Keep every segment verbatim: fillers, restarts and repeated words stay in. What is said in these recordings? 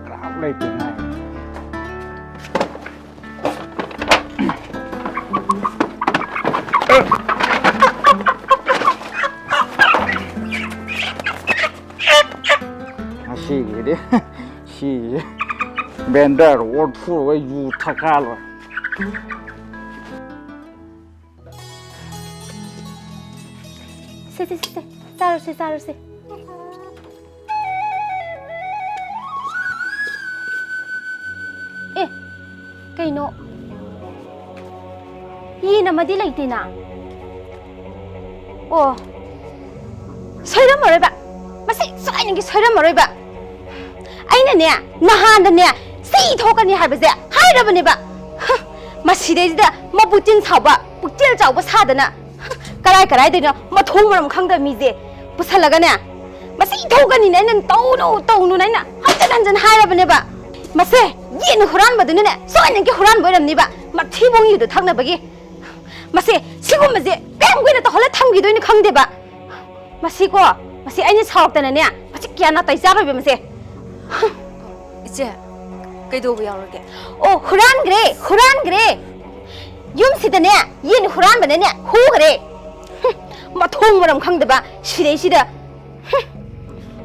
ꯀꯅꯥꯝ ꯂꯩꯇꯦ ꯉꯥꯏ꯫ ꯉꯁꯤꯒꯤꯗꯤ ꯁꯤꯁꯦ ꯕ꯭ꯂꯦꯟꯗꯔ ꯑꯣꯠꯊꯣꯛꯑꯒ ꯌꯨ ꯊꯛꯀꯥ ꯂꯣꯏꯔꯦ꯫ ꯁꯦ, ꯁꯦ, ꯁꯦ, ꯁꯦ꯫ ꯆꯥꯔꯨꯁꯦ, ꯆꯥꯔꯨꯁꯦ꯫ ꯑꯦ, ꯀꯩꯅꯣ? ꯌꯦꯟ ꯑꯃꯗꯤ ꯂꯩꯇꯦꯅ꯫ ꯑꯣ, ꯁꯣꯏꯔꯝꯃꯔꯣꯏꯕ꯫ ꯃꯁꯤ ꯁꯣꯏꯗꯅꯒꯤ ꯁꯣꯏꯔꯝꯃꯔꯣꯏꯕ꯫ ꯑꯩꯅꯅꯦ, ꯅꯍꯥꯟꯗꯅꯦ, ꯁꯤ ꯊꯣꯛꯀꯅꯤ ꯍꯥꯏꯕꯁꯦ ꯍꯥꯏꯔꯕꯅꯦꯕ꯫ ꯍ, ꯃꯁꯤꯗꯩꯁꯤꯗ ꯃꯕꯨꯛꯆꯦꯜ ꯁꯥꯎꯕ, ꯄꯨꯛꯆꯦꯜ ꯆꯥꯎꯕ ꯁꯥꯗꯅ, ꯍ, ꯀꯔꯥꯏ ꯀꯔꯥꯏꯗꯩꯅꯣ ꯃꯊꯣꯡ ꯃꯔꯝ ꯈꯪꯗꯕ ꯃꯤꯁꯦ ꯄꯨꯁꯜꯂꯒꯅꯦ, ꯃꯁꯤ ꯊꯣꯛꯀꯅꯤꯅ ꯑꯩꯅ ꯇꯧꯅꯨ, ꯇꯧꯅꯨꯅ ꯑꯩꯅ ꯍꯟꯖꯟ ꯍꯟꯖꯟ ꯍꯥꯏꯔꯕꯅꯦꯕ꯫ ꯃꯁꯦ ꯌꯦꯟ ꯍꯨꯔꯥꯟꯕꯗꯨꯅꯅꯦ, ꯁꯣꯏꯗꯅꯒꯤ ꯍꯨꯔꯥꯟꯕ ꯑꯣꯏꯔꯝꯅꯤꯕ, ꯃꯊꯤꯕꯣꯡ ꯌꯨꯗꯣ ꯊꯛꯅꯕꯒꯤ꯫ ꯃꯁꯦ ꯁꯤꯒꯨꯝꯕꯁꯦ ꯀꯌꯥꯝ ꯀꯨꯏꯅ ꯇꯧꯍꯜꯂ ꯊꯝꯈꯤꯗꯣꯏꯅꯣ ꯈꯪꯗꯦꯕ꯫ ꯃꯁꯤꯀꯣ, ꯃꯁꯤ ꯑꯩꯅ ꯁꯥꯎꯔꯛꯇꯅꯅꯦ, ꯃꯁꯤ ꯀꯌꯥ ꯅꯥꯇꯩ ꯆꯥꯔꯣꯏꯕ ꯃꯁꯦ꯫ ꯏꯆꯦ, ꯀꯩꯗꯧꯕ ꯌꯥꯎꯔꯒꯦ? ꯑꯣ, ꯍꯨꯔꯥꯟꯈ꯭ꯔꯦ, ꯍꯨꯔꯥꯟꯈ꯭ꯔꯦ꯫ ꯌꯨꯝꯁꯤꯗꯅꯦ, ꯌꯦꯟ ꯍꯨꯔꯥꯟꯕꯅꯅꯦ, ꯍꯨꯈ꯭ꯔꯦ꯫ ꯍꯨꯝ, ꯃꯊꯣꯡ ꯃꯔꯝ ꯈꯪꯗꯕ ꯁꯤꯗꯩꯁꯤꯗ꯫ ꯍꯨꯝ,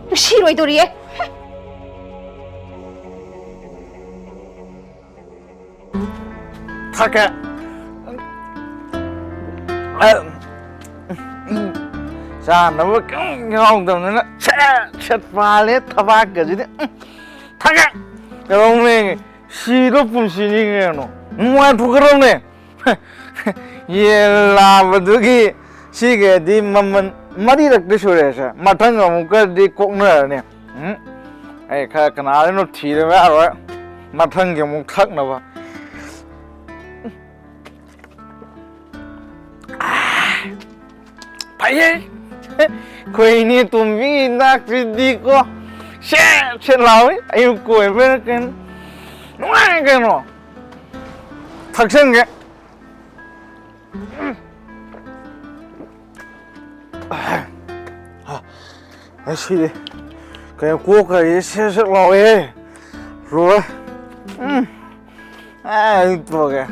ꯅꯨꯡꯁꯤꯔꯣꯏꯗꯣꯔꯤꯌꯦ꯫ ꯍꯨꯝ꯫ ꯊꯛꯀꯦ꯫ ꯆꯥꯅꯕ ꯀꯩꯝ ꯌꯥꯎꯗꯕꯅꯤꯅ ꯁꯦꯠ ꯁꯦꯠ ꯄꯥꯜꯂꯦ ꯊꯕꯥꯛꯀꯁꯤꯗꯤ꯫ ꯊꯛꯀꯦ꯫ ꯀꯩꯗꯧꯅꯦꯒꯦ? ꯁꯤꯗꯣ ꯄꯨꯟꯁꯤꯅꯤ ꯀꯩꯅꯣ꯫ ꯅꯨꯡꯉꯥꯏꯊꯣꯛꯀꯗꯕꯅꯦ꯫ ꯌꯦꯟ ꯂꯥꯕꯗꯨꯒꯤ ꯁꯤꯒꯗꯤ ꯃꯃꯜ ꯃꯔꯤꯔꯛꯇꯤ ꯁꯨꯔꯦꯁꯦ꯫ ꯃꯊꯪ ꯑꯃꯨꯛꯀꯗꯤ ꯀꯣꯛꯅꯔꯅꯤ꯫ ꯎꯝ? ꯑꯩ ꯈꯔ ꯀꯅꯥꯗꯅꯣ ꯊꯤꯗꯕ ꯌꯥꯔꯣꯏ꯫ ꯃꯊꯪꯒꯤ ꯑꯃꯨꯛ ꯊꯛꯅꯕ꯫ ꯐꯩꯌꯦ꯫ ꯑꯩꯈꯣꯏ ꯏꯅꯦ ꯇꯣꯝꯕꯤꯒꯤ ꯍꯤꯗꯥꯛꯁꯤꯗꯤꯀꯣ ꯁꯦꯠ ꯁꯦꯠ ꯂꯥꯎꯏ꯫ ꯑꯌꯨꯛ ꯀꯣꯏꯕ꯭ꯔꯥ ꯀꯩꯅꯣ ꯅꯨꯡꯉꯥꯏ ꯀꯩꯅꯣ꯫ ꯊꯛꯆꯟꯒꯦ꯫ ꯉꯁꯤꯗꯤ ꯀꯩꯅꯣ, ꯀꯣꯛꯀ ꯑꯩ ꯁꯦꯠ ꯁꯦꯠ ꯂꯥꯎꯋꯦꯍꯦ꯫ ꯂꯣꯏꯔꯦ꯫ ꯎꯝ꯫ ꯑꯦ, ꯑꯩ ꯇꯣꯛꯑꯒꯦ꯫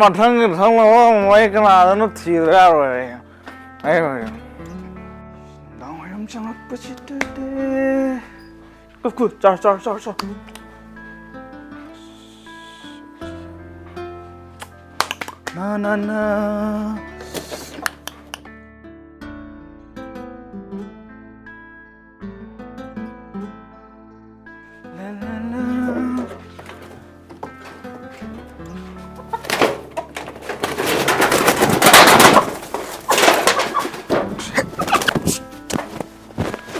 ꯃꯊꯪꯒꯤ ꯊꯛꯅꯕ ꯑꯃꯨꯛ ꯑꯩ ꯀꯅꯥꯗꯅꯣ ꯊꯤꯗ ꯌꯥꯔꯣꯏ ꯑꯩ꯫ ꯑꯩ ꯑꯣꯏꯅ꯫ ꯅꯨꯡꯗꯥꯡ ꯋꯥꯏꯔꯝ ꯆꯪꯉꯛꯄꯁꯤꯗꯗꯤ꯫ ꯀꯨ, ꯀꯨ, ꯆꯥꯔꯣ, ꯆꯥꯔꯣ, ꯆꯥꯔꯣ, ꯆꯥꯔꯣ꯫ ꯅꯥ, ꯅꯥ, ꯅꯥ꯫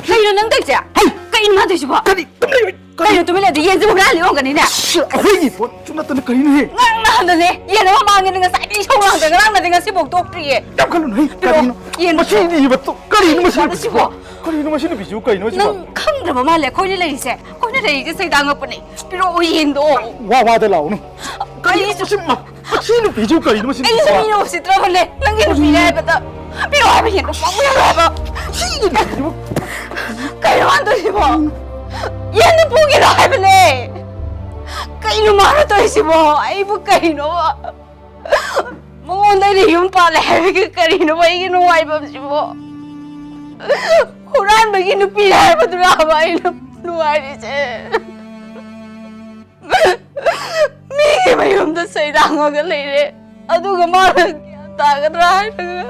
ꯀꯩꯅꯣ ꯅꯪ ꯇꯧꯔꯤꯁꯦ? ꯍꯩ! ꯀꯩꯅꯣ ꯃꯥ ꯇꯧꯔꯤꯁꯤꯕꯣ? ꯀꯔꯤ? ꯀꯔꯤ? ꯀꯩꯅꯣ ꯇꯨꯃꯤꯟ ꯂꯩꯗꯤ? ꯌꯦꯟꯁꯦ ꯍꯨꯔꯥꯟꯂꯤ ꯑꯣꯏꯔꯝꯒꯅꯤꯅꯦ꯫ ꯁꯤ ꯑꯩꯈꯣꯏꯒꯤ ꯄꯣꯠꯁꯨ ꯅꯠꯇꯅ ꯀꯔꯤꯅꯣꯍꯦ? ꯉꯔꯥꯡ ꯅꯍꯥꯟꯗꯅꯦ ꯌꯦꯟ ꯑꯃ ꯃꯥꯡꯉꯦꯅ ꯉꯁꯥꯏꯗꯒꯤ ꯏꯁꯧ ꯂꯥꯡꯗꯅ ꯉꯔꯥꯡ ꯅꯍꯥꯟꯗꯩ ꯉꯁꯤꯐꯥꯎ ꯇꯣꯛꯇ꯭ꯔꯤꯌꯦ꯫ ꯌꯥꯝ ꯈꯜꯂꯨꯅꯨꯍꯦ꯫ ꯄꯤꯔꯛꯑꯣ꯫ ꯀꯔꯤꯅꯣ? ꯌꯦꯟ ꯃꯁꯤꯗꯤ ꯏꯕ ꯇꯣ-, ꯀꯔꯤꯅꯣ ꯃꯁꯤ ꯀꯩꯅꯣ ꯅꯨꯄꯤꯁꯤꯕꯣ? ꯁꯤꯕꯣ? ꯀꯔꯤꯅꯣ ꯃꯁꯤ ꯅꯨꯄꯤꯁꯤꯕꯨ? ꯀꯔꯤꯅꯣ ꯁꯤꯕꯣ? ꯅꯪ ꯈꯪꯗ꯭ꯔꯕ ꯃꯥꯜꯂꯦ꯫ ꯑꯩꯈꯣꯏꯅ ꯂꯩꯔꯤꯁꯦ, ꯑꯩꯈꯣꯏꯅ ꯂꯩꯔꯤꯁꯦ ꯁꯩꯗꯥꯡꯉꯛꯄꯅꯦ꯫ ꯄꯤꯔꯛꯑꯣ ꯌꯦꯟꯗꯣ꯫ ꯋꯥ ꯋꯥꯗ ꯂꯥꯎꯅꯨ꯫ ꯀꯔꯤꯅꯣ ꯃꯁꯤ ꯃ-, ꯃꯁꯤ ꯅꯨꯄꯤꯁꯤꯕꯨ ꯀꯔꯤꯅꯣ ꯃꯁꯤ ꯑꯩꯁꯨ ꯅꯨꯄꯤꯁꯤꯕꯣ? ꯃꯤꯅ ꯎꯁꯤꯠꯇ꯭ꯔꯕꯅꯦ꯫ ꯅꯪꯒꯤ ꯅꯨꯄꯤꯅꯦ ꯍꯥꯏꯕꯗ ꯄꯤꯔꯛꯑꯣ ꯍꯥꯏꯕ ꯌꯦꯟꯗꯣ ꯄꯥꯝꯃꯨ ꯌꯥꯔꯣꯏ ꯍꯥꯏꯕ꯫ ꯁꯤꯒꯤ ꯅꯨꯄꯤꯁꯤꯕꯨ ꯀꯩꯅꯣ ꯃꯥꯅ ꯇꯧꯔꯤꯁꯤꯕꯣ? ꯌꯦꯟꯗꯣ ꯄꯨꯈꯤꯅꯣ ꯍꯥꯏꯕꯅꯦ꯫ ꯀꯩꯅꯣ ꯃꯥꯅ ꯇꯧꯔꯤꯁꯤꯕꯣ? ꯑꯩꯕꯨ ꯀꯩꯅꯣ? ꯃꯉꯣꯟꯗ ꯑꯩꯅ ꯌꯨꯝ ꯄꯥꯜꯂꯦ ꯍꯥꯏꯕꯒꯤ ꯀꯔꯤꯅꯣ ꯑꯩꯒꯤ ꯅꯨꯡꯉꯥꯏꯐꯝꯁꯤꯕꯣ? ꯍꯨꯔꯥꯟꯕꯒꯤ ꯅꯨꯄꯤ ꯍꯥꯏꯕꯗꯨꯔꯕ ꯑꯩꯅ ꯅꯨꯡꯉꯥꯏꯔꯤꯁꯦ? ꯃꯤꯒꯤ ꯃꯌꯨꯝꯗ ꯁꯩꯗꯥꯡꯉꯒ ꯂꯩꯔꯦ, ꯑꯗꯨꯒ ꯃꯥꯅ ꯒ꯭ꯌꯥꯟ ꯇꯥꯒꯗ꯭ꯔꯥ ꯍꯥꯏꯔꯒ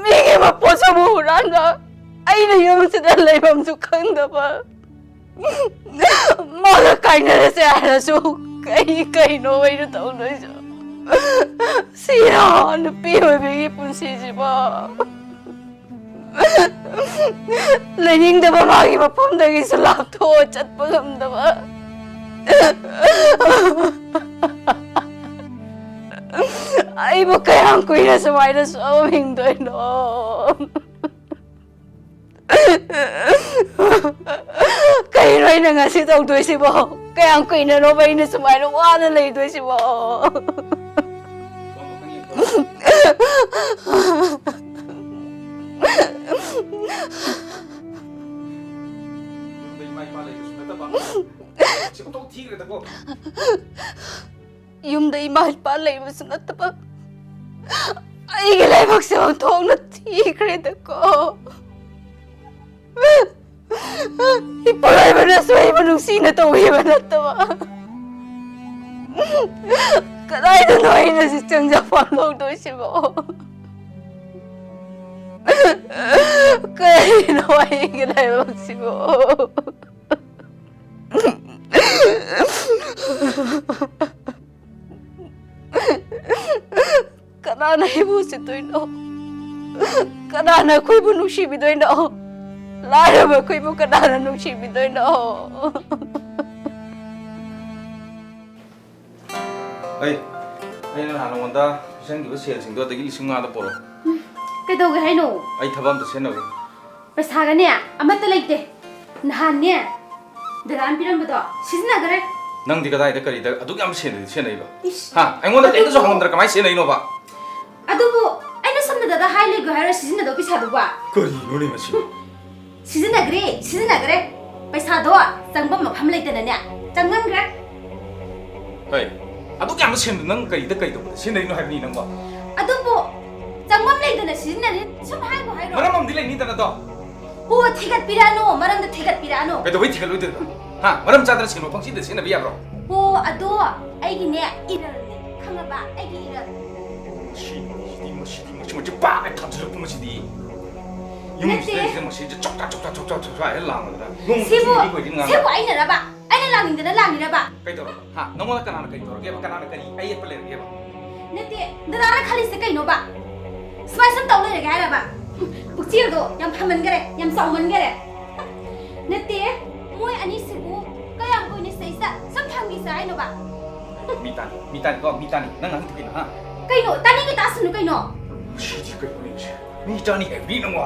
ꯃꯤꯒꯤ ꯃꯄꯣꯠꯁꯨ ꯑꯃꯨꯛ ꯍꯨꯔꯥꯟꯕ, ꯑꯩꯅ ꯌꯨꯝꯁꯤꯗ ꯂꯩꯐꯝꯁꯨ ꯈꯪꯗꯕ꯫ ꯃꯥꯒ ꯀꯥꯏꯅꯔꯁꯦ ꯍꯥꯏꯔꯁꯨ ꯀꯩ ꯀꯩꯅꯣ ꯑꯩꯅ ꯇꯧꯗꯣꯏꯁꯨ? ꯁꯤꯔꯥ ꯅꯨꯄꯤ ꯑꯣꯏꯕꯒꯤ ꯄꯨꯟꯁꯤꯁꯤꯕꯣ? ꯂꯩꯅꯤꯡꯗꯕ ꯃꯥꯒꯤ ꯃꯐꯝꯗꯒꯤꯁꯨ ꯂꯥꯞꯊꯣꯛꯑ ꯆꯠꯄ ꯉꯝꯗꯕ꯫ ꯑꯩꯕꯨ ꯀꯌꯥꯝ ꯀꯨꯏꯅ ꯁꯨꯃꯥꯏꯅ ꯁꯨꯝ ꯍꯤꯡꯗꯣꯏꯅꯣ? ꯀꯩꯅꯣ ꯑꯩꯅ ꯉꯁꯤ ꯇꯧꯗꯣꯏꯁꯤꯕꯣ? ꯀꯌꯥꯝ ꯀꯨꯏꯅꯅꯣꯕ ꯑꯩꯅ ꯁꯨꯃꯥꯏꯅ ꯋꯥꯅ ꯂꯩꯗꯣꯏꯁꯤꯕꯣ? ꯂꯩꯕꯁꯨ ꯅꯠꯇꯕ꯫ ꯁꯤ ꯑꯣꯟꯊꯣꯛ ꯊꯤꯈ꯭ꯔꯦꯗꯀꯣ꯫ ꯌꯨꯝꯗ ꯏꯃꯥ ꯏꯄꯥ ꯂꯩꯕꯁꯨ ꯅꯠꯇꯕ, ꯑꯩꯒꯤ ꯂꯥꯏꯕꯛꯁꯦ ꯑꯣꯟꯊꯣꯛꯅ ꯊꯤꯈ꯭ꯔꯦꯗꯀꯣ꯫ ꯏꯄꯨꯔꯣꯏꯕꯅꯁꯨ ꯑꯩꯕꯨ ꯅꯨꯡꯁꯤꯅ ꯇꯧꯕꯤꯕ ꯅꯠꯇꯕ, ꯀꯗꯥꯏꯗꯅꯣ ꯑꯩꯅ ꯁꯤ ꯆꯪꯖꯐꯝ ꯂꯧꯗꯣꯏꯁꯤꯕꯣ? ꯀꯔꯤꯅꯣ ꯑꯩꯒꯤ ꯂꯥꯏꯕꯛꯁꯤꯕꯣ? ꯀꯅꯥꯅ ꯑꯩꯕꯨ ꯎꯁꯤꯠꯇꯣꯏꯅꯣ? ꯀꯅꯥꯅ ꯑꯩꯈꯣꯏꯕꯨ ꯅꯨꯡꯁꯤꯕꯤꯗꯣꯏꯅꯣ? ꯂꯥꯏꯔꯕ ꯑꯩꯈꯣꯏꯕꯨ ꯀꯅꯥꯅ ꯅꯨꯡꯁꯤꯕꯤꯗꯣꯏꯅꯣ? ꯑꯩ, ꯑꯩꯅ ꯅꯍꯥꯟ ꯅꯉꯣꯟꯗ ꯄꯤꯁꯟꯈꯤꯕ ꯁꯦꯜꯁꯤꯡꯗꯣ ꯑꯗꯒꯤ ꯂꯤꯁꯤꯡ ꯃꯉꯥꯗꯣ ꯄꯣꯔꯛꯑꯣ꯫ ꯀꯩꯗꯧꯒꯦ ꯍꯥꯏꯅꯣ? ꯑꯩ ꯊꯕꯛ ꯑꯝꯇ ꯁꯤꯖꯤꯟꯅꯒꯦ꯫ ꯄꯩꯁꯥꯒꯅꯦ ꯑꯃꯠꯇ ꯂꯩꯇꯦ꯫ ꯅꯍꯥꯟꯅꯦ ꯗꯗꯥꯅ ꯄꯤꯔꯝꯕꯗꯣ ꯁꯤꯖꯤꯟꯅꯈ꯭ꯔꯦ꯫ ꯅꯪꯗꯤ ꯀꯗꯥꯏꯗ ꯀꯔꯤꯗ ꯑꯗꯨꯛ ꯌꯥꯝ ꯁꯦꯟꯅ-, ꯁꯦꯟꯅꯩꯕ? ꯏꯁ꯫ ꯍꯥ? ꯑꯩꯉꯣꯟꯗ ꯀꯩꯝꯇꯁꯨ ꯑꯗꯨꯕꯨ ꯍꯪꯉꯝꯗꯅ ꯀꯃꯥꯏꯅ ꯁꯦꯟꯅꯩꯅꯣꯕ? ꯑꯗꯨꯕꯨ ꯑꯩꯅ ꯁꯣꯝꯗ ꯗꯗꯥ ꯍꯥꯏ ꯂꯩꯒꯣ ꯍꯥꯏꯔ ꯁꯤꯖꯤꯟꯅꯗꯧ ꯄꯩꯁꯥꯗꯨꯕꯣ? ꯀꯔꯤꯅꯣꯅꯦ ꯃꯁꯤꯕꯨ? ꯁꯤꯖꯤꯟꯅꯈ꯭ꯔꯦ, ꯁꯤꯖꯤꯟꯅꯈ꯭ꯔꯦ꯫ ꯄꯩꯁꯥꯗꯣ ꯆꯪꯐꯝ ꯃꯐꯝ ꯂꯩꯇꯅꯅꯦ ꯆꯪꯍꯟꯈ꯭ꯔꯦ꯫ ꯍꯩ, ꯑꯗꯨꯛ ꯌꯥꯝꯕ ꯁꯦꯟꯗꯨ ꯅꯪ ꯀꯔꯤꯗ ꯀꯩꯗꯧꯕꯗ ꯁꯤꯖꯤꯟꯅꯔꯤꯅꯣ ꯍꯥꯏꯕꯅꯤ ꯅꯪꯕꯣ? ꯑꯗꯨꯕꯨ ꯆꯪꯐꯝ ꯂꯩꯇꯅ ꯁꯤꯖꯤꯟꯅꯔꯤ ꯁꯨꯝ ꯍꯥꯏꯕꯨ ꯍꯥꯏꯔꯣ꯫ ꯃꯔꯝ ꯑꯃꯗꯤ ꯂꯩꯅꯤꯗꯅꯗꯣ꯫ ꯍꯣ, ꯊꯤꯒꯠꯄꯤꯔꯛꯑꯅꯣ, ꯃꯔꯝꯗ ꯊꯤꯒꯠꯄꯤꯔꯛꯑꯅꯣ꯫ ꯀꯩꯗꯧꯕꯩ ꯊꯤꯒꯠꯂꯣꯏꯗꯣꯏꯕ? ꯍꯥ? ꯃꯔꯝ ꯆꯥꯗꯅ ꯁꯦꯟꯗꯣ ꯄꯪꯁꯤꯟꯗ ꯁꯤꯖꯤꯟꯅꯕ ꯌꯥꯕ꯭ꯔꯣ? ꯍꯣ, ꯑꯗꯣ ꯑꯩꯒꯤꯅꯦ ꯏꯔꯜꯅꯦ, ꯈꯪꯉꯕ? ꯑꯩꯒꯤ ꯏꯔꯜ꯫ ꯃꯁꯤ ꯅꯨꯄꯤꯁꯤꯗꯤ, ꯃꯁꯤꯗꯤ, ꯃꯁꯤ ꯃꯆꯤꯟ ꯄꯥꯛ ꯍꯦꯛ ꯊꯥꯖꯤꯜꯂꯛꯄ ꯃꯁꯤꯗꯤ꯫ ꯌꯨꯝꯁꯤꯗꯩꯁꯤꯗ ꯅꯠꯇꯦ꯫ ꯃꯁꯤꯁꯦ ꯆꯣꯛꯆꯥ, ꯆꯣꯛꯆꯥ, ꯆꯣꯛꯆꯥ, ꯆꯣꯛꯆꯥ ꯍꯦꯛ ꯂꯥꯡꯉꯗꯅ ꯅꯣꯡꯃ ꯁꯤꯕꯨ, ꯆꯤꯡꯒꯤ ꯀꯣꯏꯗꯤ ꯉꯥꯡꯉꯦ꯫ ꯁꯤꯕꯨ ꯑꯩꯅꯔꯕ? ꯑꯩꯅ ꯂꯥꯡꯅꯤꯡꯗꯅ ꯂꯥꯡꯉꯤꯔꯕ? ꯀꯩꯗꯧꯔꯕ? ꯍꯥ? ꯅꯪꯉꯣꯟꯗ ꯀꯅꯥꯅ ꯀꯔꯤ ꯇꯧꯔꯒꯦꯕ? ꯀꯅꯥꯅ ꯀꯔꯤ ꯑꯌꯦꯠꯄ ꯂꯩꯔꯒꯦꯕ? ꯅꯠꯇꯦ, ꯗꯗꯥꯅ ꯈꯜꯂꯤꯁꯦ ꯀꯩꯅꯣꯕ? ꯁꯨꯃꯥꯏ ꯁꯨꯝ ꯇꯧ ꯂꯩꯔꯒꯦ ꯍꯥꯏꯔꯕ? ꯄꯨꯛꯆꯦꯜꯗꯣ ꯌꯥꯝ ꯐꯃꯟꯈꯔꯦ, ꯌꯥꯝ ꯆꯥꯎꯃꯟꯈꯔꯦ꯫ ꯅꯠꯇꯦ, ꯃꯣꯏ ꯑꯅꯤꯁꯤꯕꯨ ꯀꯌꯥꯝ ꯀꯨꯏꯅ ꯁꯤꯗꯩꯁꯤꯗ ꯁꯨꯝ ꯊꯝꯈꯤꯁꯦ ꯍꯥꯏꯅꯣꯕ? ꯃꯤ ꯇꯥꯅꯤ, ꯃꯤ ꯇꯥꯅꯤꯀꯣ, ꯃꯤ ꯇꯥꯅꯤ꯫ ꯅꯪ ꯉꯥꯡꯉꯤꯗꯣ ꯀꯩꯅꯣ, ꯍꯥ? ꯀꯩꯅꯣ? ꯇꯥꯅꯤꯡꯉꯦ, ꯇꯥꯁꯅꯨ ꯀꯩꯅꯣ? ꯁꯤꯗꯤ ꯀꯩꯅꯣꯅꯦ ꯁꯤ? ꯃꯤ ꯇꯥꯅꯤ ꯍꯥꯏꯕꯅꯤ ꯅꯪꯕꯣ?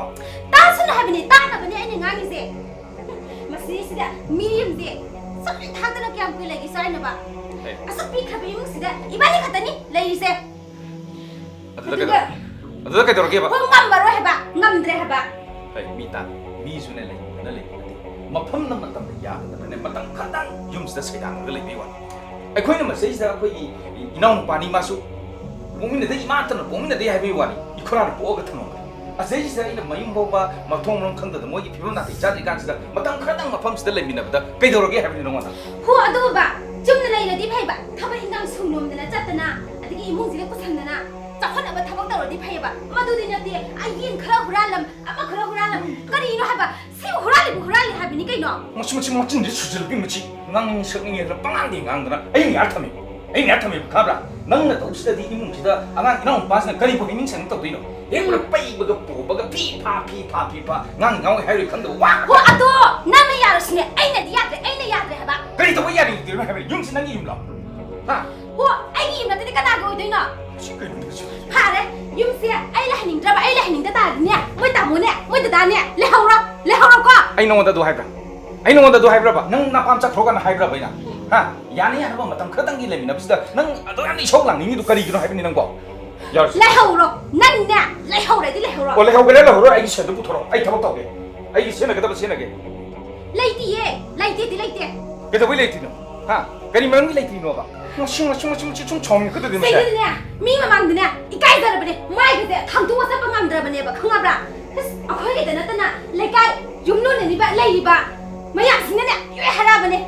ꯇꯥꯁꯅꯨ ꯍꯥꯏꯕꯅꯤ, ꯇꯥꯅꯕꯅꯦ ꯑꯩꯅ ꯉꯥꯡꯉꯤꯁꯦ꯫ ꯃꯁꯤꯁꯤꯗ ꯃꯤꯔꯦꯝꯁꯦ ꯁꯨꯝ ꯊꯥꯛꯇꯅ ꯀꯌꯥꯝ ꯀꯨꯏ ꯂꯩꯒꯦꯁꯨ ꯍꯥꯏꯅꯕ? ꯑꯦ꯫ ꯑꯁꯨꯛ ꯄꯤꯛꯈ꯭ꯔꯕ ꯏꯃꯨꯡꯁꯤꯗ ꯏꯕꯥꯅꯤ ꯈꯛꯇꯅꯤ ꯂꯩꯔꯤꯁꯦ꯫ ꯑꯗꯨꯗ ꯑꯗꯨꯒ ꯀꯩꯗꯧ-, ꯑꯗꯨꯗ ꯀꯩꯗꯧꯔꯒꯦꯕ? ꯍꯣ, ꯉꯝꯃꯔꯣꯏ ꯍꯥꯏꯕ, ꯉꯝꯗ꯭ꯔꯦ ꯍꯥꯏꯕ꯫ ꯍꯩ, ꯃꯤ ꯇꯥꯅꯤ꯫ ꯃꯤꯁꯨꯅꯦ ꯂꯩꯅꯤꯡꯗꯅ ꯂꯩꯕ ꯅꯠꯇꯦ꯫ ꯃꯐꯝꯅ ꯃꯇꯝꯅ ꯌꯥꯗꯗꯅꯅꯦ, ꯃꯇꯝ ꯈꯔꯗꯪ ꯌꯨꯝꯁꯤꯗ ꯁꯩꯗꯥꯡꯉꯒ ꯂꯩꯕꯩ ꯋꯥꯅꯤ꯫ ꯑꯩꯈꯣꯏꯅ ꯃꯁꯤꯗꯩꯁꯤꯗ ꯑꯩꯈꯣꯏꯒꯤ ꯏꯅꯥꯎꯅꯨꯄꯥꯅꯤ, ꯃꯥꯁꯨ ꯄꯣꯛꯃꯤꯟꯅꯗꯦ, ꯏꯃꯥꯇꯅ ꯄꯣꯛꯃꯤꯟꯅꯗꯦ ꯍꯥꯏꯕꯒꯤ ꯋꯥꯅꯤ, ꯏꯈꯨꯔꯥꯅ ꯄꯣꯛꯑꯒ ꯊꯝꯃꯝꯕꯅꯤ꯫ ꯑꯁꯤꯗꯩꯁꯤꯗ ꯑꯩꯅ ꯃꯌꯨꯝ ꯐꯥꯎꯕ ꯃꯊꯣꯡ ꯃꯔꯝ ꯈꯪꯗꯗꯅ, ꯃꯣꯏꯒꯤ ꯐꯤꯕꯝ ꯅꯥꯇꯩ ꯆꯥꯗ꯭ꯔꯤ ꯀꯥꯟꯁꯤꯗ, ꯃꯇꯝ ꯈꯔꯗꯪ ꯃꯐꯝꯁꯤꯗ ꯂꯩꯃꯤꯟꯅꯕꯗ ꯀꯩꯗꯧꯔꯒꯦ ꯍꯥꯏꯕꯅꯤ ꯅꯉꯣꯟꯗ? ꯍꯣ, ꯑꯗꯨꯕꯨꯕ, ꯆꯨꯝꯅ ꯂꯩꯔꯗꯤ ꯐꯩꯕ, ꯊꯕꯛ ꯏꯟꯈꯥꯡ ꯁꯨꯝꯂꯣꯝꯗꯅ ꯆꯠꯇꯅ, ꯑꯗꯒꯤ ꯏꯃꯨꯡꯁꯤꯒ ꯄꯨꯁꯟꯗꯅ ꯆꯥꯎꯈꯠꯅꯕ ꯊꯕꯛ ꯇꯧꯔꯗꯤ ꯐꯩꯌꯦꯕ꯫ ꯃꯗꯨꯗꯤ ꯅꯠꯇꯦ, ꯑꯩ ꯌꯦꯟ ꯈꯔ ꯍꯨꯔꯥꯜꯂꯝ, ꯑꯃ ꯈꯔ ꯍꯨꯔꯥꯜꯂꯝ, ꯀꯔꯤꯅꯣ ꯍꯥꯏꯕ? ꯁꯤꯕꯨ ꯍꯨꯔꯥꯜꯂꯤꯕꯨ ꯍꯨꯔꯥꯜꯂꯤ ꯍꯥꯏꯕꯅꯤ ꯀꯩꯅꯣ? ꯃꯁꯤ, ꯃꯁꯤ, ꯃꯆꯤꯟꯁꯤ ꯁꯨꯖꯤꯜꯂꯛꯄꯤ ꯃꯆꯤ꯫ ꯉꯥꯡꯅꯤꯡ ꯁꯛꯅꯤꯡꯉꯦꯗꯅ ꯄꯉꯥꯡꯗꯤ ꯉꯥꯡꯗꯅ ꯑꯩ ꯉꯥꯏꯍꯥꯛ ꯊꯝꯃꯤ꯫ ꯑꯩ ꯉꯥꯏꯍꯥꯛ ꯊꯝꯃꯤꯕ, ꯈꯪꯕ꯭ꯔꯥ? ꯅꯪꯅ ꯇꯧꯁꯤꯗꯗꯤ ꯏꯃꯨꯡꯁꯤꯗ ꯑꯉꯥꯡ ꯏꯅꯥꯎ ꯅꯨꯄꯥꯁꯤꯅ ꯀꯔꯤꯕꯨ ꯍꯩꯅꯤꯡ ꯁꯛꯅꯤꯡ ꯇꯧꯗꯣꯏꯅꯣ? ꯍꯦꯛ ꯎꯔ ꯄꯩꯕꯒ ꯄꯣꯕꯒ ꯐꯤ ꯐꯥ, ꯐꯤ ꯐꯥ, ꯐꯤ ꯐꯥ, ꯉꯥꯡ ꯉꯥꯡꯉꯣꯏ ꯍꯥꯏꯔꯣꯏ ꯈꯪꯗꯕ ꯋꯥ꯫ ꯍꯣ, ꯑꯗꯣ ꯅꯪꯅ ꯌꯥꯔꯁꯤꯅꯦ, ꯑꯩꯅꯗꯤ ꯌꯥꯗ꯭ꯔꯦ, ꯑꯩꯅ ꯌꯥꯗ꯭ꯔꯦ ꯍꯥꯏꯕ꯫ ꯀꯔꯤ ꯇꯧꯕ ꯌꯥꯔꯣꯏꯗꯣꯏꯅꯣ ꯍꯥꯏꯕꯅꯤ? ꯌꯨꯝꯁꯤ ꯅꯪꯒꯤ ꯌꯨꯝꯂꯣ? ꯍꯥ? ꯍꯣ, ꯑꯩꯒꯤ ꯌꯨꯝ ꯅꯠꯇꯗꯤ ꯀꯅꯥꯒꯤ ꯑꯣꯏꯗꯣꯏꯅꯣ? ꯁꯤ ꯀꯩꯅꯣ ꯁꯤ? ꯐꯔꯦ, ꯌꯨꯝꯁꯦ ꯑꯩ ꯂꯩꯍꯟꯅꯤꯡꯗ꯭ꯔꯕ, ꯑꯩ ꯂꯩꯍꯟꯅꯤꯡꯗ ꯇꯥꯔꯗꯤꯅꯦ, ꯃꯣꯏ ꯇꯥꯃꯣꯅꯦ, ꯃꯣꯏ ꯗꯗꯥꯅꯦ, ꯂꯩꯍꯧꯔꯣ, ꯂꯩꯍꯧꯔꯣꯀꯣ꯫ ꯑꯩ ꯅꯉꯣꯟꯗ ꯑꯗꯨ ꯍꯥꯏꯕ꯭ꯔꯥ? ꯑꯩ ꯅꯉꯣꯟꯗ ꯑꯗꯨ ꯍꯥꯏꯕ꯭ꯔꯕ? ꯅꯪ ꯅꯄꯥꯝ ꯆꯠꯈ꯭ꯔꯣ ꯀꯥꯏꯅ ꯍꯥꯏꯕ꯭ꯔꯕ ꯑꯩꯅ? ꯍꯥ? ꯌꯥꯅ ꯌꯥꯅꯕ ꯃꯇꯝ ꯈꯔꯗꯪꯒꯤ ꯂꯩꯃꯤꯟꯅꯕꯁꯤꯗ ꯅꯪ ꯑꯗꯨ ꯌꯥꯝꯅ ꯏꯁꯧ ꯂꯥꯡꯅꯤꯡꯉꯤꯗꯨ ꯀꯔꯤꯒꯤꯅꯣ ꯍꯥꯏꯕꯅꯤ ꯅꯪꯕꯣ? ꯌꯥꯔꯁꯤ꯫ ꯂꯩꯍꯧꯔꯣ, ꯅꯪꯅꯦ, ꯂꯩꯍꯧꯔꯗꯤ ꯂꯩꯍꯧꯔꯣ꯫ ꯑꯣ, ꯂꯩꯍꯧꯒꯦꯔꯥ ꯂꯩꯍꯧꯔꯣ, ꯑꯩꯒꯤ ꯁꯦꯜꯗꯨ ꯄꯨꯊꯣꯔꯛꯑꯣ, ꯑꯩ ꯊꯕꯛ ꯇꯧꯒꯦ, ꯑꯩꯒꯤ ꯁꯤꯖꯤꯟꯅꯒꯗꯕ ꯁꯤꯖꯤꯟꯅꯒꯦ꯫ ꯂꯩꯇꯤꯌꯦ, ꯂꯩꯇꯦꯗꯤ ꯂꯩꯇꯦ꯫ ꯀꯩꯗꯧꯕꯩ ꯂꯩꯇ꯭ꯔꯤꯅꯣ? ꯍꯥ? ꯀꯔꯤ ꯃꯔꯝꯒꯤ ꯂꯩꯇ꯭ꯔꯤꯅꯣꯕ? ꯉꯁꯤ, ꯉꯁꯤ, ꯉꯁꯤ, ꯉꯁꯤ ꯁꯨꯝ ꯁꯥꯎꯅꯤꯡꯉꯛꯀꯗꯣꯏꯅꯦ ꯃꯁꯦ꯫ ꯁꯤꯗꯅꯦ, ꯃꯤ ꯃꯃꯥꯡꯗꯅꯦ, ꯏꯀꯥꯏꯖꯔꯕꯅꯦ, ꯃꯥꯏꯒꯁꯦ ꯈꯥꯡꯗꯣꯛꯑ ꯆꯠꯄ ꯉꯝꯗ꯭ꯔꯕꯅꯦꯕ, ꯈꯪꯉꯕ꯭ꯔꯥ? ꯑꯁ, ꯑꯩꯈꯣꯏꯒꯤꯗ ꯅꯠꯇꯅ ꯂꯩꯀꯥꯏ ꯌꯨꯝꯂꯣꯟꯅꯔꯤꯕ, ꯂꯩꯔꯤꯕ ꯃꯌꯥꯝꯁꯤꯅꯅꯦ, ꯂꯣꯏ ꯍꯥꯏꯔꯛꯑꯕꯅꯦ꯫